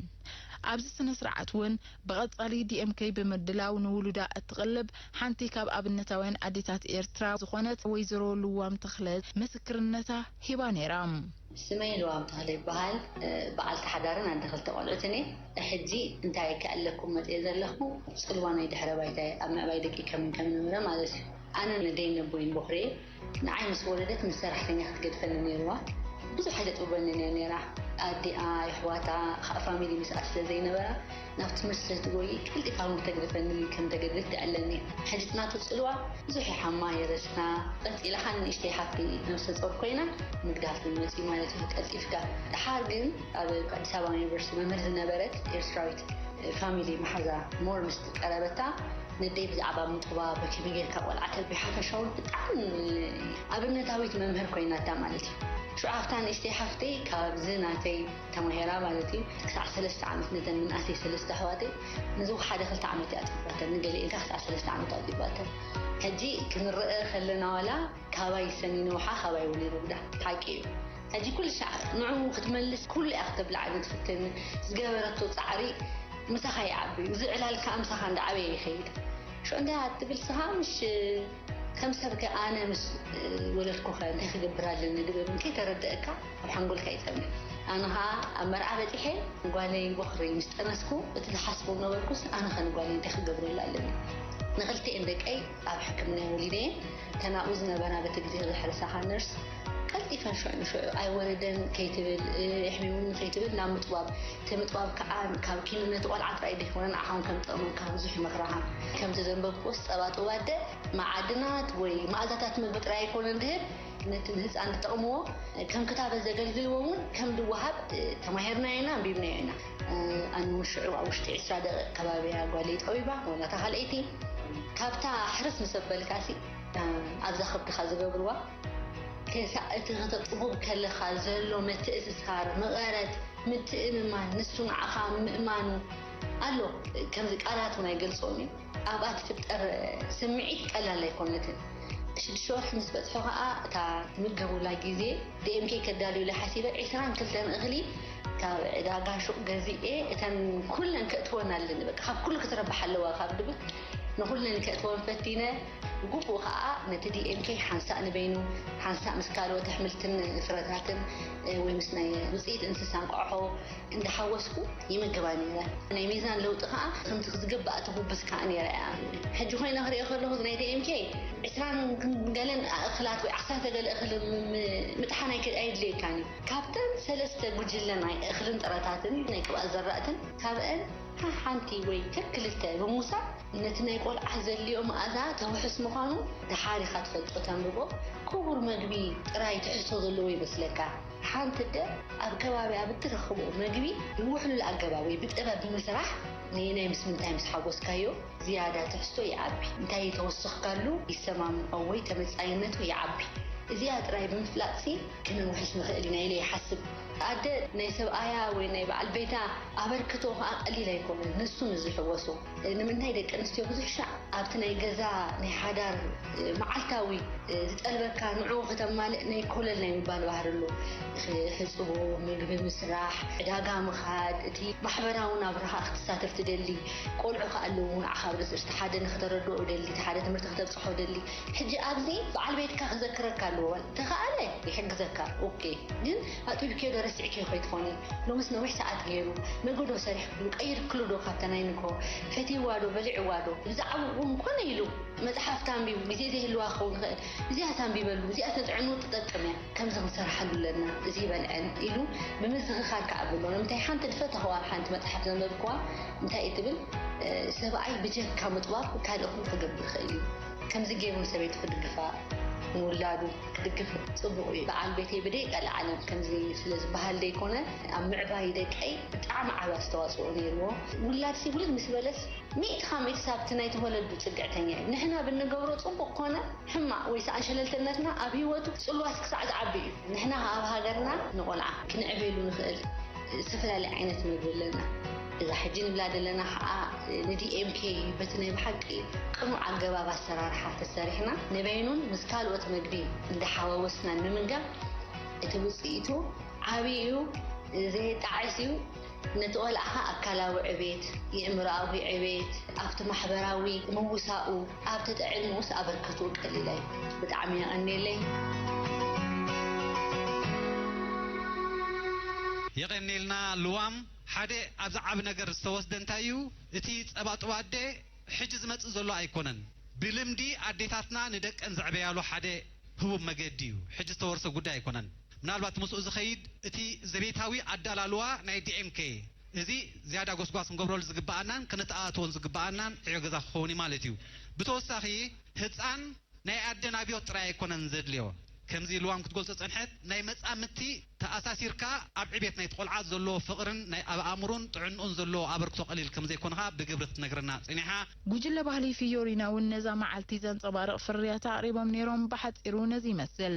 ኣብዚ ስነ ስርዓት እውን ብቐጻሊ ዲኤምኬ ብምድላው ንውሉዳ እትቕልብ ሓንቲ ካብ ኣብነታውያን ኣዴታት ኤርትራ ዝኾነት ወይዘሮ ልዋም ተኽለ ምስክርነታ ሂባ ነይራ። ስመይ ልዋም ተኽለ ይበሃል። በዓልቲ ሓዳርን ኣደ ክልተ ቆልዑትን እየ። ሕጂ እንታይ ከዕለኩም መፅየ ዘለኹ፣ ፅልዋ ናይ ድሕረ ባይታ ኣብ ምዕባይ ደቂ ከምን ከም ነበረ ማለት እዩ። ኣነ ንደይን ነቦይን ቦኽሬ ንዓይ ምስ ወለደት ምስ ሰራሕተኛ ክትገድፈኒ ነይርዋ። ብዙሕ ኣይተጥብበንን እያ ነይራ። ኣዲኣ፣ የሕዋታ፣ ከዓ ፋሚሊ ምስኣ ስለ ዘይነበራ ናብ ትምህርቲ ስለ ትጎይ ቀልጢፋ እውን ክተግድፈኒ ከም ተገድፈት ትዕለኒ። ሕጂ ጽናቱ ጽልዋ ብዙሕ ይሓማ የረስና። ቀጺላ ከዓ ንእሽተይ ሓፍቲ ነብሰ ጾር ኮይና ምግዳፍ እውን መጽዩ ማለት እዩ። ቀልጢፍካ ድሓር ግን ኣብ ኣዲስ ኣበባ ዩኒቨርሲቲ መምህር ዝነበረት ኤርትራዊት ፋሚሊ መሓዛ ሞር ምስ ቀረበታ ነደይ ብዛዕባ ምጥባብ ከመይ ጌርካ ቆልዓ ተርቢ ሓፈሻውን ብጣዕሚ ኣብነታዊት መምህር ኮይናታ ማለት እዩ። ሽዑ ኣብታ ንእሽተይ ሓፍተይ ካብዚ ናተይ ተማሂራ ማለት እዩ። ክሳዕ ሰለስተ ዓመት ነተን ምንኣሰይ ሰለስተ ኣሕዋተይ ንዝውሓደ ክልተ ዓመት እያ ኣፅቢባተን፣ ንገሊኤን ክሳዕ ሰለስተ ዓመት ኣፅቢባተን። ሕጂ ክንረአ ከለና ዋላ ካባይ ሰኒ ንውሓ ካባይ እውን ይረጉዳ ሓቂ እዩ። ሕጂ ኩሉ ሻዕ ንዕኡ ክትመልስ ኩሉ እያ ክተብልዓ ትፍትን። ዝገበረቶ ፃዕሪ ምሳኻ ይዓቢ እዩ። እዚ ዕላል ከዓ ምሳኻ እንዳዓበየ ይኸይድ። ሽዑ እንታይ እያ ትብል ስኻ ምሽ ከም ሰብከ ኣነ ምስ ወለድኩኸ እንታይ ክገብር ኣለኒ ግበር ከይተረደእካ ኣብ ሓንጎልካ ይፀንሕ። ኣነ ኸዓ ኣብ መርዓ በፂሐ ጓለይ ቦኽሪ ምስ ጠነስኩ እቲ ዝሓስቦ ነበርኩስ ኣነ ኸ ንጓለይ እንታይ ክገብረሉ ኣለኒ? ንኽልቲኤን ደቀይ ኣብ ሕክምና ወሊደየን። ተናኡ ዝነበራ በቲ ግዜ ዝሕርሳኻ ነርስ ቀልጢፈን ሽዑ ንሽዑ ኣይወረደን ከይትብል፣ የሕሚሙኒ ከይትብል ናብ ምጥባብ። እቲ ምጥባብ ከዓ ካብ ኪንነት ቆልዓ ጥራይ ዘይኮነ ንዓኻ እውን ከም ዝጠቕመካ ብዙሕ ይመኽራኻ። ከምቲ ዘንበብክዎስ ጸባ ጥቡብ ኣደ መዓድናት ወይ መኣዛታት ምግቢ ጥራይ ኣይኮነን ዝህብ፣ ነቲ ንህፃን ዝጠቕምዎ ከም ክታበት ዘገልግልዎ እውን ከም ዝወሃብ ተማሂርናዮ ኢና፣ ኣንቢብናዮ ኢና። ኣነ እውን ሽዑ ኣብ ውሽጢ ዕስራ ደቂቕ ከባቢ እያ ጓለይ ጠቢባ፣ ዋላ እታ ካልኣይቲ። ካብታ ሕርስ ምስ ኣበልካሲ ኣብዛ ከብድኻ ዝገብርዋ ከሳእ እቲ ከተጥቡብ ከለኻ ዘሎ ምትእስሳር፣ መቐረት፣ ምትእምማን፣ ንሱ ንዓኻ ምእማኑ ኣሎ። ከምዚ ቃላት እውን ኣይገልጾን እዩ። ኣብኣ ትፍጠር ስምዒት ቀላል ኣይኮነትን። ሽዱሽተ ወርሒ ምስ በጽሖ ኸኣ እታ ትምገቡላ ግዜ ዲኤምኬ ከዳልዩላ ሓሲበ ዕስራን ክልተን እኽሊ ካብ ዕዳጋ ሹቕ ገዚኤ እተን ኩለን ከእትወን ኣለኒ። በቃ ካብ ኩሉ ክትረብሕ ኣለዋ ካብ ድብል ንኹለን ከእትወን ፈቲነ። ብግቡእ ኸኣ ነቲ ዲኤምኬ ሓንሳእ ንበይኑ፣ ሓንሳእ ምስ ካልኦት ኣሕምልትን ፍረታትን፣ እ፣ ወይ ምስ ናይ ውጽኢት እንስሳ እንቋቑሖ እንዳሓወስኩ ይምግባ ነይረ። ናይ ሚዛን ለውጢ ኸኣ ከምቲ ዝግባእ ተኹብስ ከኣ ነይረ እያ። ሕጂ ኮይነ ክሪኦ ከለኹ ናይ ዲኤምኬ ዕስራን ገለን እኽላት ወይ ዓሰርተ ገለ እኽሊ ም-፣ ም-፣ ምጥሓን ኣይከ-፣ ኣየድልየካን እዩ። ካብተን ሰለስተ ጉጅለ ናይ እኽልን ጥረታትን ናይ ቅብኣት ዘራእትን ካብአን ሓንቲ ወይ ከክልተ ብምውሳድ ነቲ ናይ ቆልዓ ዘድልዮ መኣዛ ተውሕስ ምዃኑ ደሓር ኢኻ ትፈልጦ። ተንብቦ ክቡር መግቢ ጥራይ ትሕዝቶ ዘለዎ ይመስለካ። ሓንቲ ኣደ ኣብ ከባቢኣ ብትረኽቦ መግቢ ብውሕሉል ኣገባብ ወይ ብጥበብ ብምስራሕ ነየናይ ምስ ምንታይ ምስ ሓጎስካዮ ዝያዳ ትሕዝቶ ይዓቢ። እንታይ ተወሰኽካሉ ይሰማምዖ ወይ ተመጻይነቱ ይዓቢ። እዚኣ ጥራይ ብምፍላጥሲ ክነውሕስ ንኽእል ኢና ኢለ ይሓስብ። ኣደ ናይ ሰብኣያ ወይ ናይ በዓል ቤታ ኣበርክቶ ኸዓ ቀሊል ኣይኮነን፣ ንሱ ንዝሕወሶ። ንምንታይ ደቂ ኣንስትዮ ብዙሕ ሻዕ ኣብቲ ናይ ገዛ ናይ ሓዳር መዓልታዊ ዝጠልበካ ንዕኡ ከተማልእ ናይ ኮለል ናይ ምባል ባህሪ ኣሎ። ክሕጽቦ፣ ምግቢ ምስራሕ፣ ዕዳጋ ምኻድ፣ እቲ ማሕበራዊ ናብራኻ ክትሳተፍ ትደሊ። ቆልዑ ከኣ ኣለዉ ንዓኻ ኣብ ርእሲ እቲ ሓደ ንኽተረድኦ ደሊ፣ እቲ ሓደ ትምህርቲ ክተብጽሖ ደሊ። ሕጂ ኣብዚ በዓል ቤትካ ክዘክረካ ኣለዎ። ተኸኣለ ይሕግዘካ። ኦኬ። ግን ኣጥቢብክዮ ዶ ረሲዕክዮ ከይትኾኒ? ሎምስ ነዊሕ ሰዓት ገይሩ። መገዶ ሰሪሕክሉ፣ ቀይርክሉ ዶ ካብታ ናይ ንግሆ? ፈትይዋ ዶ? በሊዕዋ ዶ? ብዛዕባኡ እውን ኮነ ኢሉ መጽሓፍ ታንቢቡ፣ ግዜ ዘይህልዋ ክኸውን ይኽእል። እዚኣስ ኣንቢበሉ፣ እዚኣስ ንጥዕንኡ ትጠቅም እያ። ከምዚ ክንሰርሓሉ ኣለና፣ እዚ ይበልዐን ኢሉ ብምዝኽኻር ክዓቢ ኣሎ። ንምንታይ ሓንቲ ዝፈተኽዋ ሓንቲ መጽሓፍ ዘንበብክዋ እንታይ እዩ ትብል? እ፣ ሰብኣይ ብጀካ ምጥባብ ካልእ ኩሉ ክገብር ይኽእል እዩ። ከምዚ ገይሩ ንሰበይቱ ክድግፋ፣ ንውላዱ ክድግፍ ጽቡቕ እዩ። በዓል ቤተይ ብደይ ቀልዓለም ከምዚ ስለ ዝበሃል ደይኮነ፣ ኣብ ምዕባይ ደቀይ ብጣዕሚ ዓቢ ኣስተዋጽኦ ነይርዎ። ውላድሲ ውልድ ምስ በለስ ሚእቲ ካብ ሚእቲ ሳብቲ ናይ ተወለዱ ጽግዕተኛ እዩ። ንሕና ብንገብሮ ጽቡቕ ኮነ ሕማቕ ወይ ሰኣን ሸለልተነትና ኣብ ህይወቱ ጽልዋስ ክሳዕ ዝዓቢ እዩ። ንሕና ኣብ ሃገርና ንቖልዓ ክንዕበየሉ ንኽእል ዝተፈላለየ ዓይነት መግቢ ኣለና። እዛ ሕጂ ንብላ ዘለና ኸዓ ንዲኤምኬ በቲ ናይ ብሓቂ ቅኑዕ ኣገባብ ኣሰራርሓ ተሰሪሕና ንበይኑን ምስ ካልኦት መግቢ እንዳሓዋወስና ንምምጋብ እቲ ውጽኢቱ ዓቢ እዩ፣ ዘየጣዕስ እዩ። ነቲ ቆልዓ ኸዓ ኣካላዊ ዕቤት፣ የእምሮኣዊ ዕቤት፣ ኣብቲ ማሕበራዊ ምውሳኡ፣ ኣብቲ ጥዕንኡስ ኣበርክትኡ ቀሊል ኣይኮነን። ብጣዕሚ የቐንየለይ። የቐንየልና ልዋም። ሓደ ኣብዚ ዓቢ ነገር ዝተወስደ እንታይ እዩ? እቲ ጸባ ጡብ ኣደ ሕጂ ዝመጽእ ዘሎ ኣይኮነን። ብልምዲ ኣዴታትና ንደቀን ዘዕበያሉ ሓደ ህቡብ መገዲ እዩ። ሕጂ ዝተወርሰ ጉዳይ ኣይኮነን። ምናልባት ምስኡ ዝኸይድ እቲ ዘቤታዊ ኣዳላልዋ ናይ ዲ ኤም ከ፣ እዚ ዝያዳ ጎስጓስ ክንገብረሉ ዝግብኣናን ክነተኣታትዎን ዝግብኣናን ዕዮ ገዛ ክኸውን እዩ ማለት እዩ። ብተወሳኺ ህጻን ናይ ኣደን ኣብዮት ጥራይ ኣይኮነን ዘድልዮ። ከምዚ ልዋም ክትገልጾ ጸንሐት፣ ናይ መጻምድቲ ተኣሳሲርካ ኣብ ዕቤት ናይቲ ቆልዓ ዘለዎ ፍቕርን ናይ ኣብ ኣእምሮን ጥዕንኡን ዘለዎ ኣበርክቶ ቀሊል ከም ዘይኮነ ኸኣ ብግብሪ ክትነግረና ጸኒሓ። ጉጅለ ባህሊ ፊዮሪና እውን ነዛ መዓልቲ ዘንጸባርቕ ፍርያት ኣቕሪቦም ነይሮም። ብሓጺሩ ነዚ ይመስል።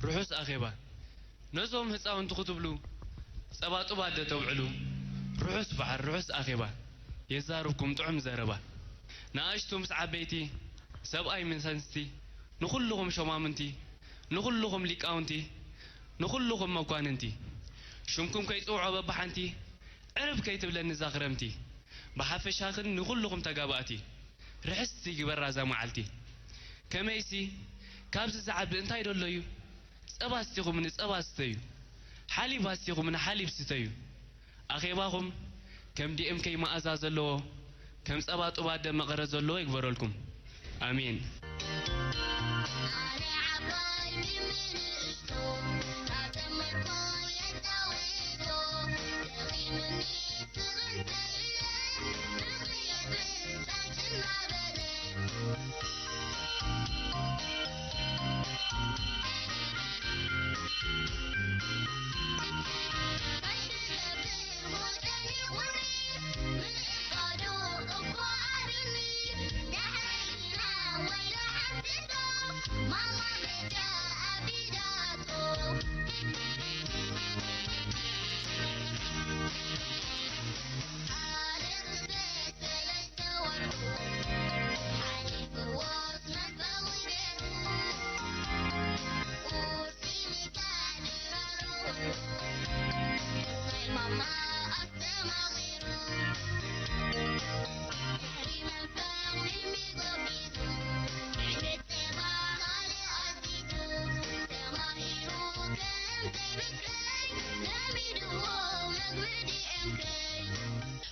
ርሑስ ኣኼባ። ነዞም ህጻውንቲ ክትብሉ ጸባ ጡብ ኣደ ተውዕሉ። ርሑስ በዓል፣ ርሑስ ኣኼባ። የዛርብኩም ጥዑም ዘረባ። ንኣሽቱ ምስ ዓበይቲ፣ ሰብኣይ ምስ ኣንስቲ፣ ንኹልኹም ሾማምንቲ፣ ንኹልኹም ሊቃውንቲ፣ ንኹልኹም መኳንንቲ። ሽምኩም ከይጽውዖ በብሓንቲ፣ ዕርብ ከይትብለኒ እዛ ክረምቲ። ብሓፈሻ ግን ንኹልኹም ተጋባእቲ፣ ርሕስቲ ይግበራ እዛ መዓልቲ። ከመይሲ፣ ካብዚ ዝዓቢ እንታይ ደሎ እዩ? ጸባ ኣስቲኹምኒ ጸባ ስተዩ፣ ሓሊብ ኣስቲኹምኒ ሓሊብ ስተዩ። ኣኼባኹም ከም ዲ ኤም ከይ መኣዛ ዘለዎ፣ ከም ጸባ ጡብ ኣደ መቐረት ዘለዎ ይግበረልኩም። ኣሜን።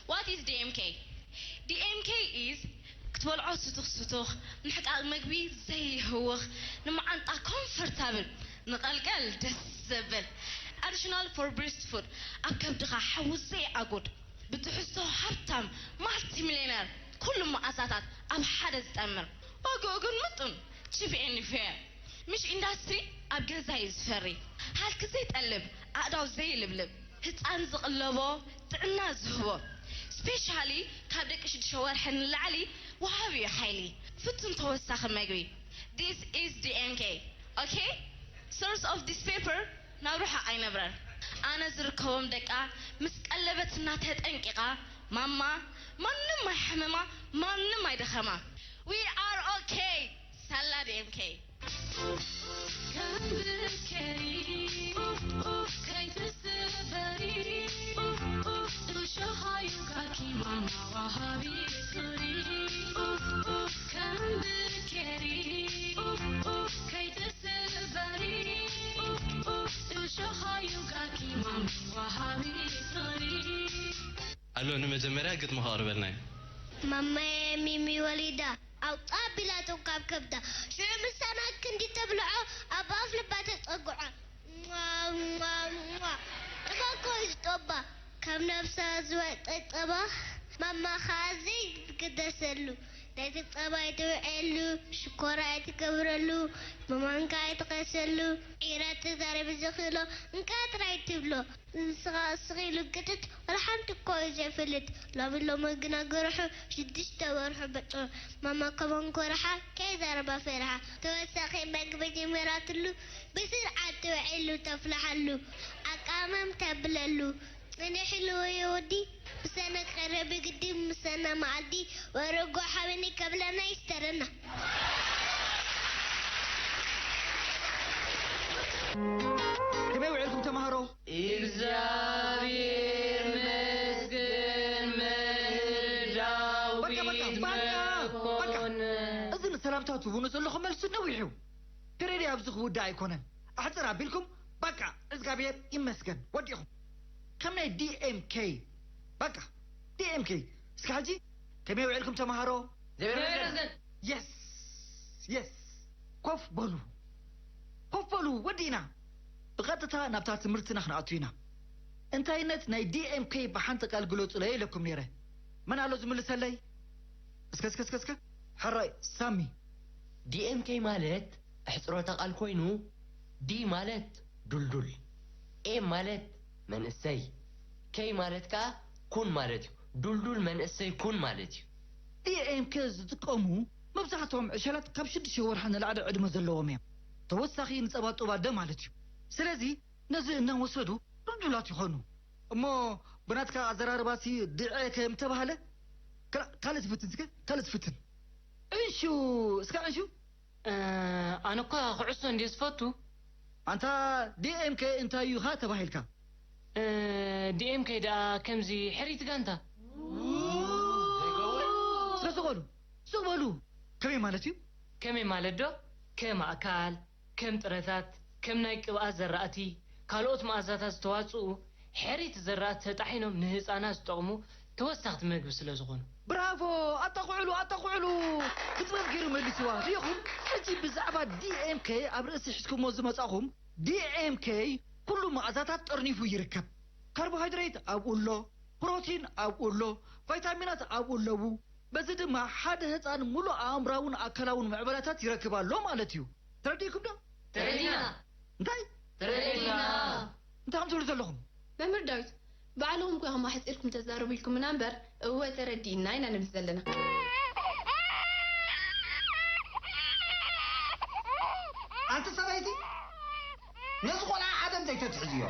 What is D M K? D M K is ክትበልዖ ስቱኽ ስቱኽ፣ ምሕቃቕ መግቢ ዘይህውኽ፣ ንመዓንጣ ኮምፈርታብል፣ ንቐልቀል ደስ ዘብል፣ ኣዲሽናል ፎር ብሬስት ፉድ፣ ኣብ ከብድኻ ሓዊ ዘይኣጉድ፣ ብትሕዝቶ ሃብታም ማልቲ ሚልዮነር፣ ኩሉ መኣዛታት ኣብ ሓደ ዝጠምር፣ ዋግኡ ግን ምጡን፣ ቺፕ ኤንድ ፌር። ምሽ ኢንዳስትሪ ኣብ ገዛ እዩ ዝፈሪ፣ ሃልኪ ዘይጠልብ፣ ኣእዳው ዘይልብልብ፣ ህጻን ዝቕለቦ፣ ጥዕና ዝህቦ፣ ስፔሻሊ ካብ ደቂ ሽዱሽተ ወርሒ ንላዕሊ ወሃቢ እዩ ሓይሊ፣ ፍቱን ተወሳኺ መግቢ። This is D M K. Okay? Source of this paper ናብ ርሑቕ ኣይነብረር። ኣነ ዝርከቦም ደቃ ምስ ቀለበትና ተጠንቂቓ ማማ ማንም ኣይሓመማ ማንም ኣይደኸማ። We are okay. ሳላ D M K. ኣሎ ንመጀመርያ ግጥሚ ከቕርበልና እዩ። ማማየ ሚሚ ወሊዳ ኣውጽኣ ኣቢላቶ ካብ ከብዳ ሽዑ ምሳና ክንዲ ተብልዖ ኣብ ኣፍ ልባ ተጸግዖ ሟ ሟ ሟ እባ እኮ እዩ ዝጦባ ካብ ነብሳ ዝወጸ ጸባ ማማ ከኣ ዘይትግደሰሉ ነቲ ጸባ ኣይትውዕየሉ ሽኮር ኣይትገብረሉ ብማንካ ኣይትቐሰሉ ዒራ ተዛረቢ ዝኽእሎ እንካ ጥራይ ትብሎ ንስኻ ስቕ ኢሉ ግጥጥ ወላ ሓንቲ እኮ እዩ ዘይፈልጥ ሎሚ ሎሚ ግና ገርሑ ሽዱሽተ ወርሑ በጽሑ ማማ ከማን ኮርሓ ከይዛረባ ፈርሓ ተወሳኺ መግቢ ጀሚራትሉ ብስርዓት ትውዕየሉ ተፍልሓሉ ኣቃምም ተብለሉ መን ይሕልዎ የወዲ? ምሳና ክቐርብ ግዲ፣ ምሳና መዓልቲ ወረጎ ሓበኒ ከብለና ይስተረና። ከመይ ውዒልኩም ተምሃሮ? እግዚኣብሔር ይመስገን። መምህር በቃ በቃ ዳዊት በቃ በቃ። መኮንን። እዚ ንሰላምታ ትህቡኒ ዘለኹም መልሲ ነዊሕ እዩ። ግሬደይ ኣብዚ ክውዳእ ኣይኮነን። ኣሕፅር ኣቢልኩም በቃ እግዚኣብሔር ይመስገን ወዲኹም። ከም ናይ ዲኤምኬ በቃ ዲኤምኬ። እስኪ ሕጂ ከመይ ውዒልኩም ተምሃሮ? እግዚኣብሔር ይመስገን። የስ የስ። ኮፍ በሉ ኮፍ በሉ፣ ወዲእና። ብቐጥታ ናብታ ትምህርትና ክንኣቱ ኢና። እንታይነት ናይ ዲኤምኬ ብሓንቲ ቃል ግለጹለይ ኢለኩም ነይረ። መን ኣሎ ዝምልሰለይ? እስከ እስከ እስከ እስከ። ሕራይ ሳሚ። ዲኤምኬ ማለት ኣሕፅሮተ ቃል ኮይኑ ዲ ማለት ዱልዱል፣ ኤም ማለት መንእሰይ፣ ኬይ ማለት ከዓ ኩን ማለት እዩ። ዱልዱል መንእሰይ ኩን ማለት እዩ። ዲኤምኬ ዝጥቀሙ መብዛሕትኦም ዕሸላት ካብ ሽዱሽተ ወርሒ ንላዕሊ ዕድመ ዘለዎም እዮም። ተወሳኺ ንጸባጡባ ደ ማለት እዩ። ስለዚ ነዚ እናወሰዱ ዱልዱላት ይኾኑ። እሞ ብናትካ ኣዘራርባሲ ድዐ ከም ተባህለ ክላ- ካልእ ትፍትን እስከ ካልእ ትፍትን። ዕንሹ እስከ ዕንሹ። ኣነ እኳ ኩዕሶ እንድየ ዝፈቱ። ኣንታ ዲኤምኬ እንታይ እዩ ኻ ተባሂልካ? ዲኤምኬ ደኣ ከምዚ ሕሪት ጋንታ። እስከ ስቕ በሉ ስቕ በሉ። ከመይ ማለት እዩ? ከመይ ማለት ዶ? ከም ኣእካል፣ ከም ጥረታት፣ ከም ናይ ቅብኣት ዘራእቲ፣ ካልኦት መኣዛታት ዝተዋፅኡ ሕሪት ዘራእቲ ተጣሒኖም ንህፃናት ዝጠቕሙ ተወሳኽቲ መግቢ ስለ ዝኾኑ። ብራቮ! ኣጣቕዕሉ ኣጣቕዕሉ! ብጥበብ ገይሩ መሊስዋ። ርኢኹም? ሕጂ ብዛዕባ ዲኤምኬ ኣብ ርእሲ ሒዝኩሞ ዝመጻኹም፣ ዲኤምኬ ኩሉ መኣዛታት ጠርኒፉ ይርከብ። ካርቦሃይድሬት ኣብኡ ኣሎ፣ ፕሮቲን ኣብኡ ኣሎ፣ ቫይታሚናት ኣብኡ ኣለዉ። በዚ ድማ ሓደ ህጻን ሙሉእ ኣእምራውን ኣካላውን ምዕባለታት ይረክብ ኣሎ ማለት እዩ። ተረዲእኩም ዶ? ተረዲና። እንታይ? ተረዲና። እንታይ ከም ትብሉ ዘለኹም? መምህር ዳዊት፣ ባዕልኹም እኮ ኢኹም ኣሕጺርኩም ተዛረቡ ኢልኩምና እምበር፣ እወ ተረዲእና ኢና ንብል ዘለና። ኣንቲ ሰበይቲ ነዚ ቆልዓ ኣደብ ዘይተትሕዝዮ።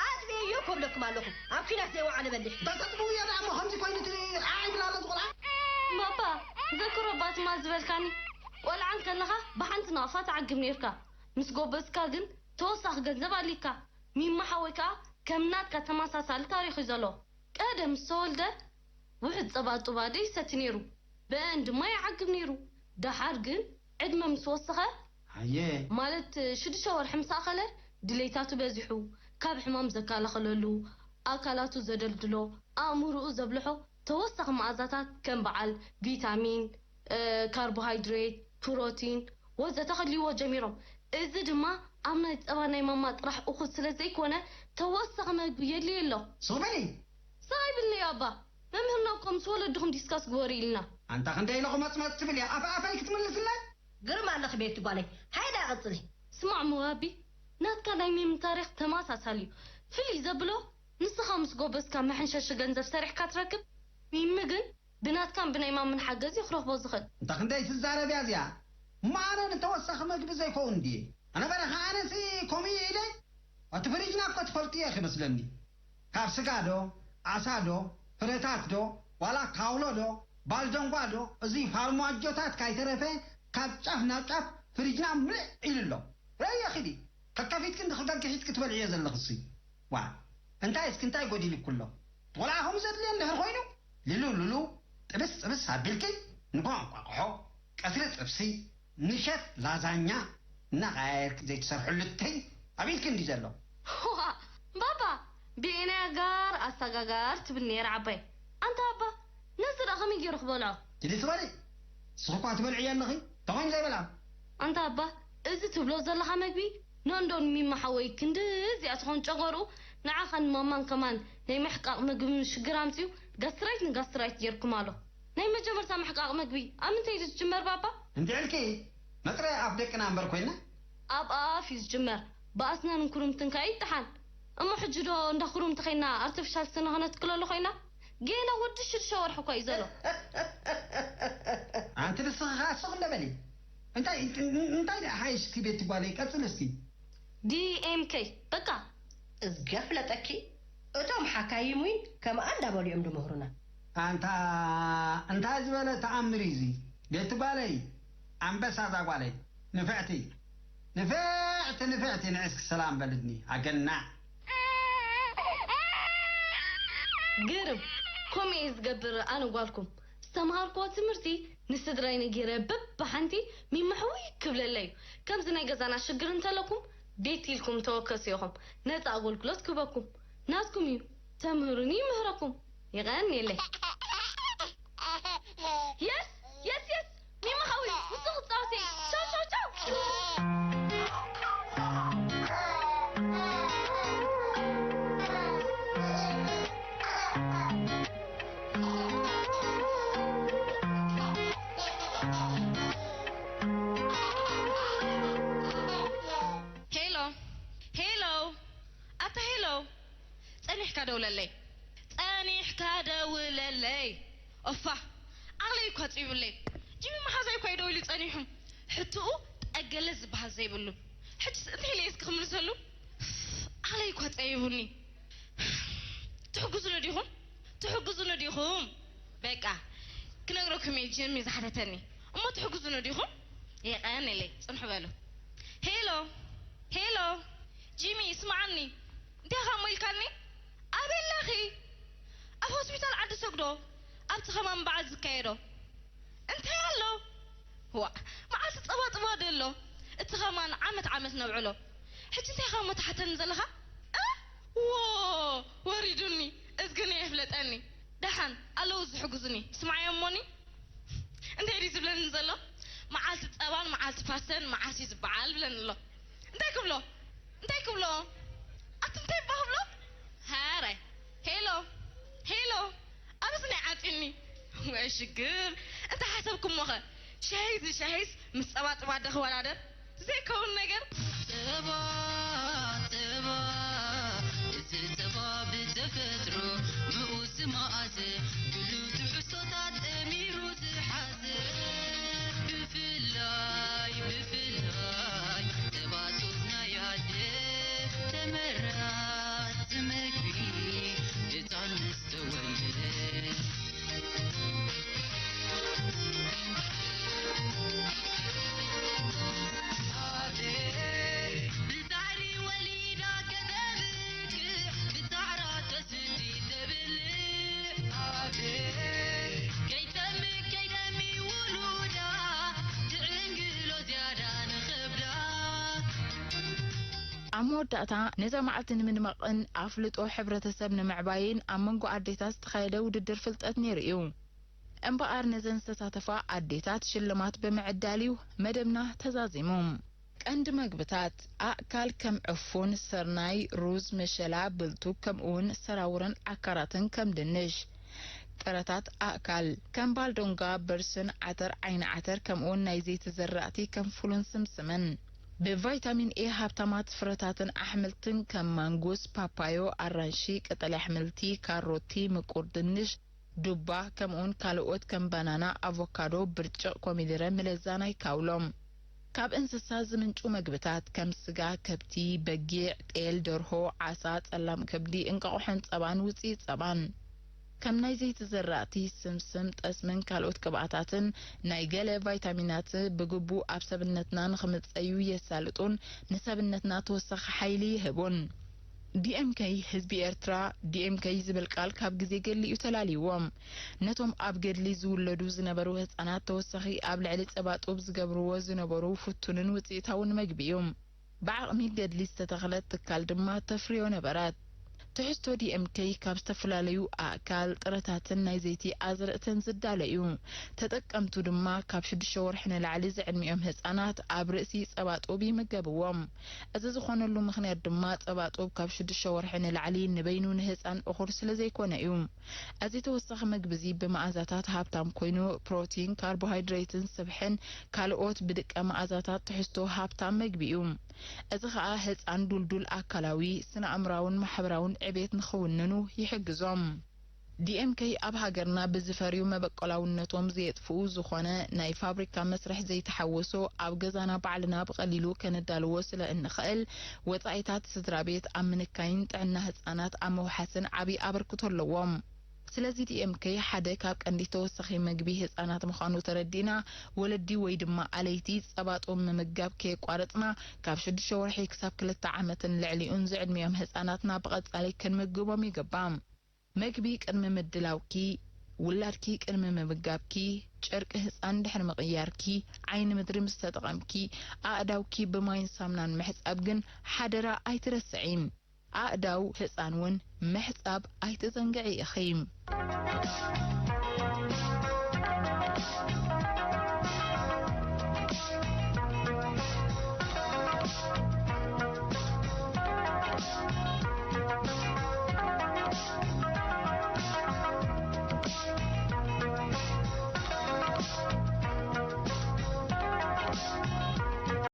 ኣጥፍእዮ ኮብለኩም ኣለኹ ኣብ ኲናት ዘይወዓለ በሊሕ። ተሰጥምውዮ ደኣ እሞ ከምዚ ኮይኑ እቲ ዓ ይብል ኣሎ እዚ ቆልዓ። ባባ ዘክሮ ባትማ ዝበልካኒ ቆልዓ እንከለኻ ብሓንቲ ናቕፋ ትዓግብ ነይርካ ምስ ጎበዝካ ግን ተወሳኺ ገንዘብ ኣሊካ ሚማ ሓወይ ከኣ ከም ናትካ ተመሳሳሊ ታሪኽ እዩ ዘሎ ቀደም ምስ ተወልደ ውሑድ ጸባ ጡባ ዶ ይሰቲ ነይሩ ብአን ድማ ይዓግብ ነይሩ ደሓር ግን ዕድመ ምስ ወሰኸ ኣየ ማለት ሽዱሽተ ወርሒ ምስ ኣኸለ ድሌታቱ በዚሑ ካብ ሕማም ዘከላኸለሉ ኣካላቱ ዘደልድሎ ኣእምርኡ ዘብልሖ ተወሳኺ መኣዛታት ከም በዓል ቪታሚን ካርቦሃይድሬት ፕሮቲን ወዘተ ከድልይዎ ጀሚሮም እዚ ድማ ኣብ ናይ ፀባ ናይ ማማ ጥራሕ እኹል ስለ ዘይኮነ ተወሳኺ መግቢ የድልዮ ኣሎ ስቕ በሊ ስቕ ኣይብልንዮ ኣባ መምህርና እኮ ምስ ወለድኹም ዲስካስ ግበሩ ኢልና ኣንታ ክንደይ ኢለ ቁመፅመፅ ትብል እያ ኣፈ ኣፈይ ክትምልስለይ ግርም ኣለኺ ቤቲ ጓለይ ሃይዳ ቀፅሊ ስማዕ መዋቢ ናትካ ናይ ሚም ታሪኽ ተመሳሳሊ እዩ ፍልይ ዘብሎ ንስኻ ምስ ጎበዝካ መሐንሸሺ ገንዘብ ሰሪሕካ ትረክብ ሚሚ ግን ብናትካን ብናይ ማምን ሓገዝ እዩ ክረኽቦ ዝኽእል እንተ ክንደይ ትዛረብ እያ እዚኣ እሞ ኣነ ንተወሳኺ መግቢ ዘይከውን ድየ ኣነ በረኻ ኣነሲ ከምኡ እየ ኢለ እቲ ፍሪጅና እኮ ትፈልጥዮ ኢኺ መስለኒ ካብ ስጋ ዶ ዓሳ ዶ ፍረታት ዶ ዋላ ካውሎ ዶ ባልደንጓ ዶ እዚ ፋርማጆታት ካይተረፈ ካብ ጫፍ ናብ ጫፍ ፍሪጅና ምልእ ኢሉ ኣሎ ረእየ ኺዲ ከከፊትኪ እንዲ ክገግሒት ክትበልዕዮ ዘለኽሲ ዋ እንታይ እስኪ እንታይ ጎዲልኩ ኣሎ እቲ ቆልዓ ከምኡ ዘድልዮ እንድሕር ኮይኑ ልሉ ልሉ ጥብስ ጥብስ ኣቢልኪ ንጎ እንቋቑሖ ቀትሪ ጥብሲ ምሸት ላዛኛ እናቐያየርኪ ዘይትሰርሕሉ ተይ ኣቢልኪ እንዲ ዘሎ ዋ ባባ ብኤናያ ጋር ኣሳጋጋር ትብል ነይራ ዓባይ ኣንታ ኣባ ነዚ ደኣ ከመይ ገይሩ ክበልዖ ትዲ ትበሊ ንስኺ እኳ ትበልዕዮ ኣለኺ ተኾይኑ ዘይበላ ኣንታ ኣባ እዚ ትብሎ ዘለኻ መግቢ ኖንዶን ሚማ ሓወይ ክንዲ እዚኣ ትኾን ጨጎርኡ ንዓኻን ማማን ከማን ናይ ምሕቃቕ ምግቢ ሽግር ኣምፅኡ ጋስትራይት ንጋስትራይት ጌርኩም ኣሎ ናይ መጀመርታ ምሕቃቕ ምግቢ ኣብ ምንታይ እዩ ዝጅመር ባባ እንድዕልኪ መፅረይ ኣፍ ደቅና እምበር ኮይና ኣብ ኣፍ እዩ ዝጅመር ብኣስናን ኩርምትን ከኣ ይጠሓን እሞ ሕጂ ዶ እንዳ ኩርምቲ ኸይና ኣርቲፊሻል ስነ ኸነትክለሉ ኾይና ጌና ወዲ ሽዱሽተ ወርሒ እኳ እዩ ዘሎ ኣንቲ ንስኺ ኸዓ ስቕ እንደ በሊ እንታይ እንታይ ደኣ ሓይሽ እስኪ ቤቲ ጓለይ ቀፅሊ እስኪ ዲኤምኬ በቃ እዝጊ ኣፍለጠኪ እቶም ሓካይም እውን ከምኣ እንዳበሉ እዮም ዝምህሩና። ኣንታ እንታይ ዝበለ ተኣምር እዩ እዚ? ቤቲ ጓለይ፣ ኣንበሳ እዛ ጓለይ፣ ንፍዕቲ፣ ንፍዕቲ፣ ንፍዕቲ፣ ንዒስኪ ሰላም በልኒ፣ ኣገናዕ። ግርም፣ ከምኡ እየ ዝገብር ኣነ ጓልኩም። ዝተምሃርክዎ ትምህርቲ ንስድራይ ነጊረ በብሓንቲ ሚመሕውይ ክብለለይ እዩ። ከምዚ ናይ ገዛና ሽግር እንተለኩም ቤት ኢልኩም ተወከሱ ኢኹም። ነጻ ኣገልግሎት ክህበኩም። ናትኩም እዩ። ተምህሩኒ ይምህረኩም። ይቐንየለይ። የስ የስ የስ ሚመሓውይ ምስኡ ክጻወት እየ። ቻው ቻው ቻው። ሄሎ ሄሎ ኣታ ሄሎ ጸኒሕካ ደውለለይ ጸኒሕካ ደውለለይ ኦፋ ዓቕለይ እኳ ጽቢብለይ ጂሚ መሓዛይ እኳ እዩ ደው ኢሉ ጸኒሑ ሕትኡ ጠገለ ዝበሃል ዘይብሉ ሕጅስ እንታይ ኢለ እስኪ ክምልሰሉ ዓቕለይ እኳ ጸቢቡኒ ትሕግዙኒ ዲኹም ትሕግዙኒ ዲኹም በቃ ክነግረኩም እየ ጂሚ ዝሓተተኒ እሞ ትሕግዙኒ ዲኹም የቐንየለይ ጽንሑ በሉ ሄሎ ሄሎ ጂሚ ስምዓኒ እንታይ ኢኻ እሞ ኢልካኒ ኣበይ ኣለኺ ኣብ ሆስፒታል ዓዲ ሰግዶ ኣብቲ ከማን በዓል ዝካየዶ እንታይ ኣሎ ዋእ መዓልቲ ጸባ ጥባ ዶ ኣሎ እቲ ከማን ዓመት ዓመት ነብዕሎ ሕጂ እንታይ ኢኻ እሞ ትሓተኒ ዘለኻ እ ዎ ወሪዱኒ እዝግኒ የፍለጠኒ ደሓን ኣለዉ ዝሕግዙኒ ስምዓዮ እሞኒ እንታይ ድዩ ዝብለኒ ዘሎ መዓልቲ ጸባን መዓልቲ ፋሰን መዓስ እዩ ዝበዓል ብለኒ ኣሎ እንታይ ክብሎ እንታይ ክብሎ ኣቲ እንታይ እባ ክብሎ ሃረ ሄሎ ሄሎ ኣበስኒ ዓጺኒ ወይ ሽግር እንታይ ሓሰብኩሞኸ ሻሂ እዚ ሻሂስ ምስ ጸባ ጥባ ዶ ክወዳደር ዘይከውን ነገር ጸባ ጸባ እቲ ጸባ ብተፈጥሮ ንኡስ መኣዘ ድሉው ትሕዝቶታት ጠሚሩ ዝሓዘ ብፍላይ ብፍላይ ጸባ ጡብ ናይ ኣደ ተመራጺ መግቢ ህጻን ምስ ተወልደ ብጻዕሪ ወሊዳ ከተብቅዕ ብጻዕራ ተስዲ ተብልዕ ከይጠምእ ከይጠሚ ውሉዳ ትዕንግሎ ዝያዳ ንኸብዳ ኣብ መወዳእታ ነዛ መዓልቲ ንምድማቕን ኣፍልጦ ሕብረተሰብ ንምዕባይን ኣብ መንጎ ኣዴታት ዝተኻየደ ውድድር ፍልጠት ነይሩ እዩ። እምበኣር ነዘን ዝተሳተፋ ኣዴታት ሽልማት ብምዕዳል እዩ መደብና ተዛዚሙ። ቀንዲ መግብታት ኣእካል ከም ዕፉን፣ ስርናይ፣ ሩዝ፣ መሸላ፣ ብልቱግ ከምኡውን ሰራውርን ዓካራትን ከም ድንሽ። ጥረታት ኣእካል ከም ባልዶንጋ፣ ብርስን፣ ዓተር፣ ዓይኒ ዓተር ከምኡውን ናይ ዘይቲ ዘራእቲ ከም ፍሉን ስምስምን። ብቫይታሚን ኤ ሃብታማት ፍረታትን ኣሕምልትን ከም ማንጉስ፣ ፓፓዮ፣ ኣራንሺ፣ ቀጠልያ ኣሕምልቲ፣ ካሮቲ፣ ምቁር ድንሽ፣ ዱባ፣ ከምኡውን ካልኦት ከም ባናና፣ ኣቮካዶ፣ ብርጭቕ፣ ኮሚደረ፣ ምለዛ ናይ ካውሎ። ካብ እንስሳ ዝምንጩ መግብታት ከም ስጋ ከብቲ፣ በጊዕ፣ ጤል፣ ደርሆ፣ ዓሳ፣ ጸላም ከብዲ፣ እንቋቑሖን ጸባን ውጽኢት ጸባን። ከም ናይ ዘይቲ ዘራእቲ፣ ስምስም፣ ጠስምን ካልኦት ቅብኣታትን ናይ ገለ ቫይታሚናት ብግቡእ ኣብ ሰብነትና ንኽምጸዩ የሳልጡን ንሰብነትና ተወሳኺ ሓይሊ ይህቡን። ዲኤምከይ ህዝቢ ኤርትራ፣ ዲኤምከይ ዝብል ቃል ካብ ግዜ ገድሊ እዩ ተላልይዎ። ነቶም ኣብ ገድሊ ዝውለዱ ዝነበሩ ህጻናት ተወሳኺ ኣብ ልዕሊ ጸባ ጡብ ዝገብርዎ ዝነበሩ ፍቱንን ውጽኢታውን መግቢ እዩ። ብዓቕሚ ገድሊ ዝተተኽለት ትካል ድማ ተፍርዮ ነበረት። ትሕዝቶ ዲኤምከይ ካብ ዝተፈላለዩ ኣእካል፣ ጥረታትን ናይ ዘይቲ ኣዝርእትን ዝዳለ እዩ። ተጠቀምቱ ድማ ካብ ሽዱሽተ ወርሒ ንላዕሊ ዝዕድሚኦም ህጻናት ኣብ ርእሲ ጸባ ጡብ ይምገብዎም። እዚ ዝኾነሉ ምኽንያት ድማ ጸባ ጡብ ካብ ሽዱሽተ ወርሒ ንላዕሊ ንበይኑ ንህጻን እኹል ስለዘይኮነ እዩ። እዚ ተወሳኺ መግቢ እዚ ብመኣዛታት ሃብታም ኮይኑ፣ ፕሮቲን፣ ካርቦሃይድሬትን ስብሕን ካልኦት ብድቀ መኣዛታት ትሕዝቶ ሃብታም መግቢ እዩ። እዚ ኸኣ ህጻን ዱልዱል ኣካላዊ፣ ስነ-ኣእምራውን ማሕበራውን ዕቤት ንኽውንኑ ይሕግዞም። D M K ኣብ ሃገርና ብዝፈርዩ መበቆላውነቶም ዘየጥፍኡ ዝኾነ ናይ ፋብሪካ መስርሕ ዘይተሓወሶ ኣብ ገዛና ባዕልና ብቐሊሉ ከነዳልዎ ስለ እንኽእል፣ ወጻኢታት ስድራ ቤት ኣብ ምንካይን ጥዕና ህጻናት ኣብ ምውሓስን ዓቢ ኣበርክቶ ኣለዎም። ስለዚ D M K ሓደ ካብ ቀንዲ ተወሳኺ መግቢ ህጻናት ምዃኑ ተረዲእና፣ ወለዲ ወይ ድማ ኣለይቲ ጸባ ጡብ ምምጋብ ከየቋረጽና፣ ካብ ሽዱሽተ ወርሒ ክሳብ ክልተ ዓመትን ልዕሊኡን ዝዕድሚኦም ህጻናትና ብቐጻሊ ክንምግቦም ይግባእ። መግቢ ቅድሚ ምድላውኪ፣ ውላድኪ ቅድሚ ምምጋብኪ፣ ጨርቂ ህጻን ድሕሪ ምቕያርኪ፣ ዓይኒ ምድሪ ምስ ተጠቐምኪ፣ ኣእዳውኪ ብማይን ሳምናን ምሕጻብ ግን ሓደራ ኣይትረስዒ። ኣእዳው ህጻን እውን ምሕጻብ ኣይትዘንግዒ ኢኺ።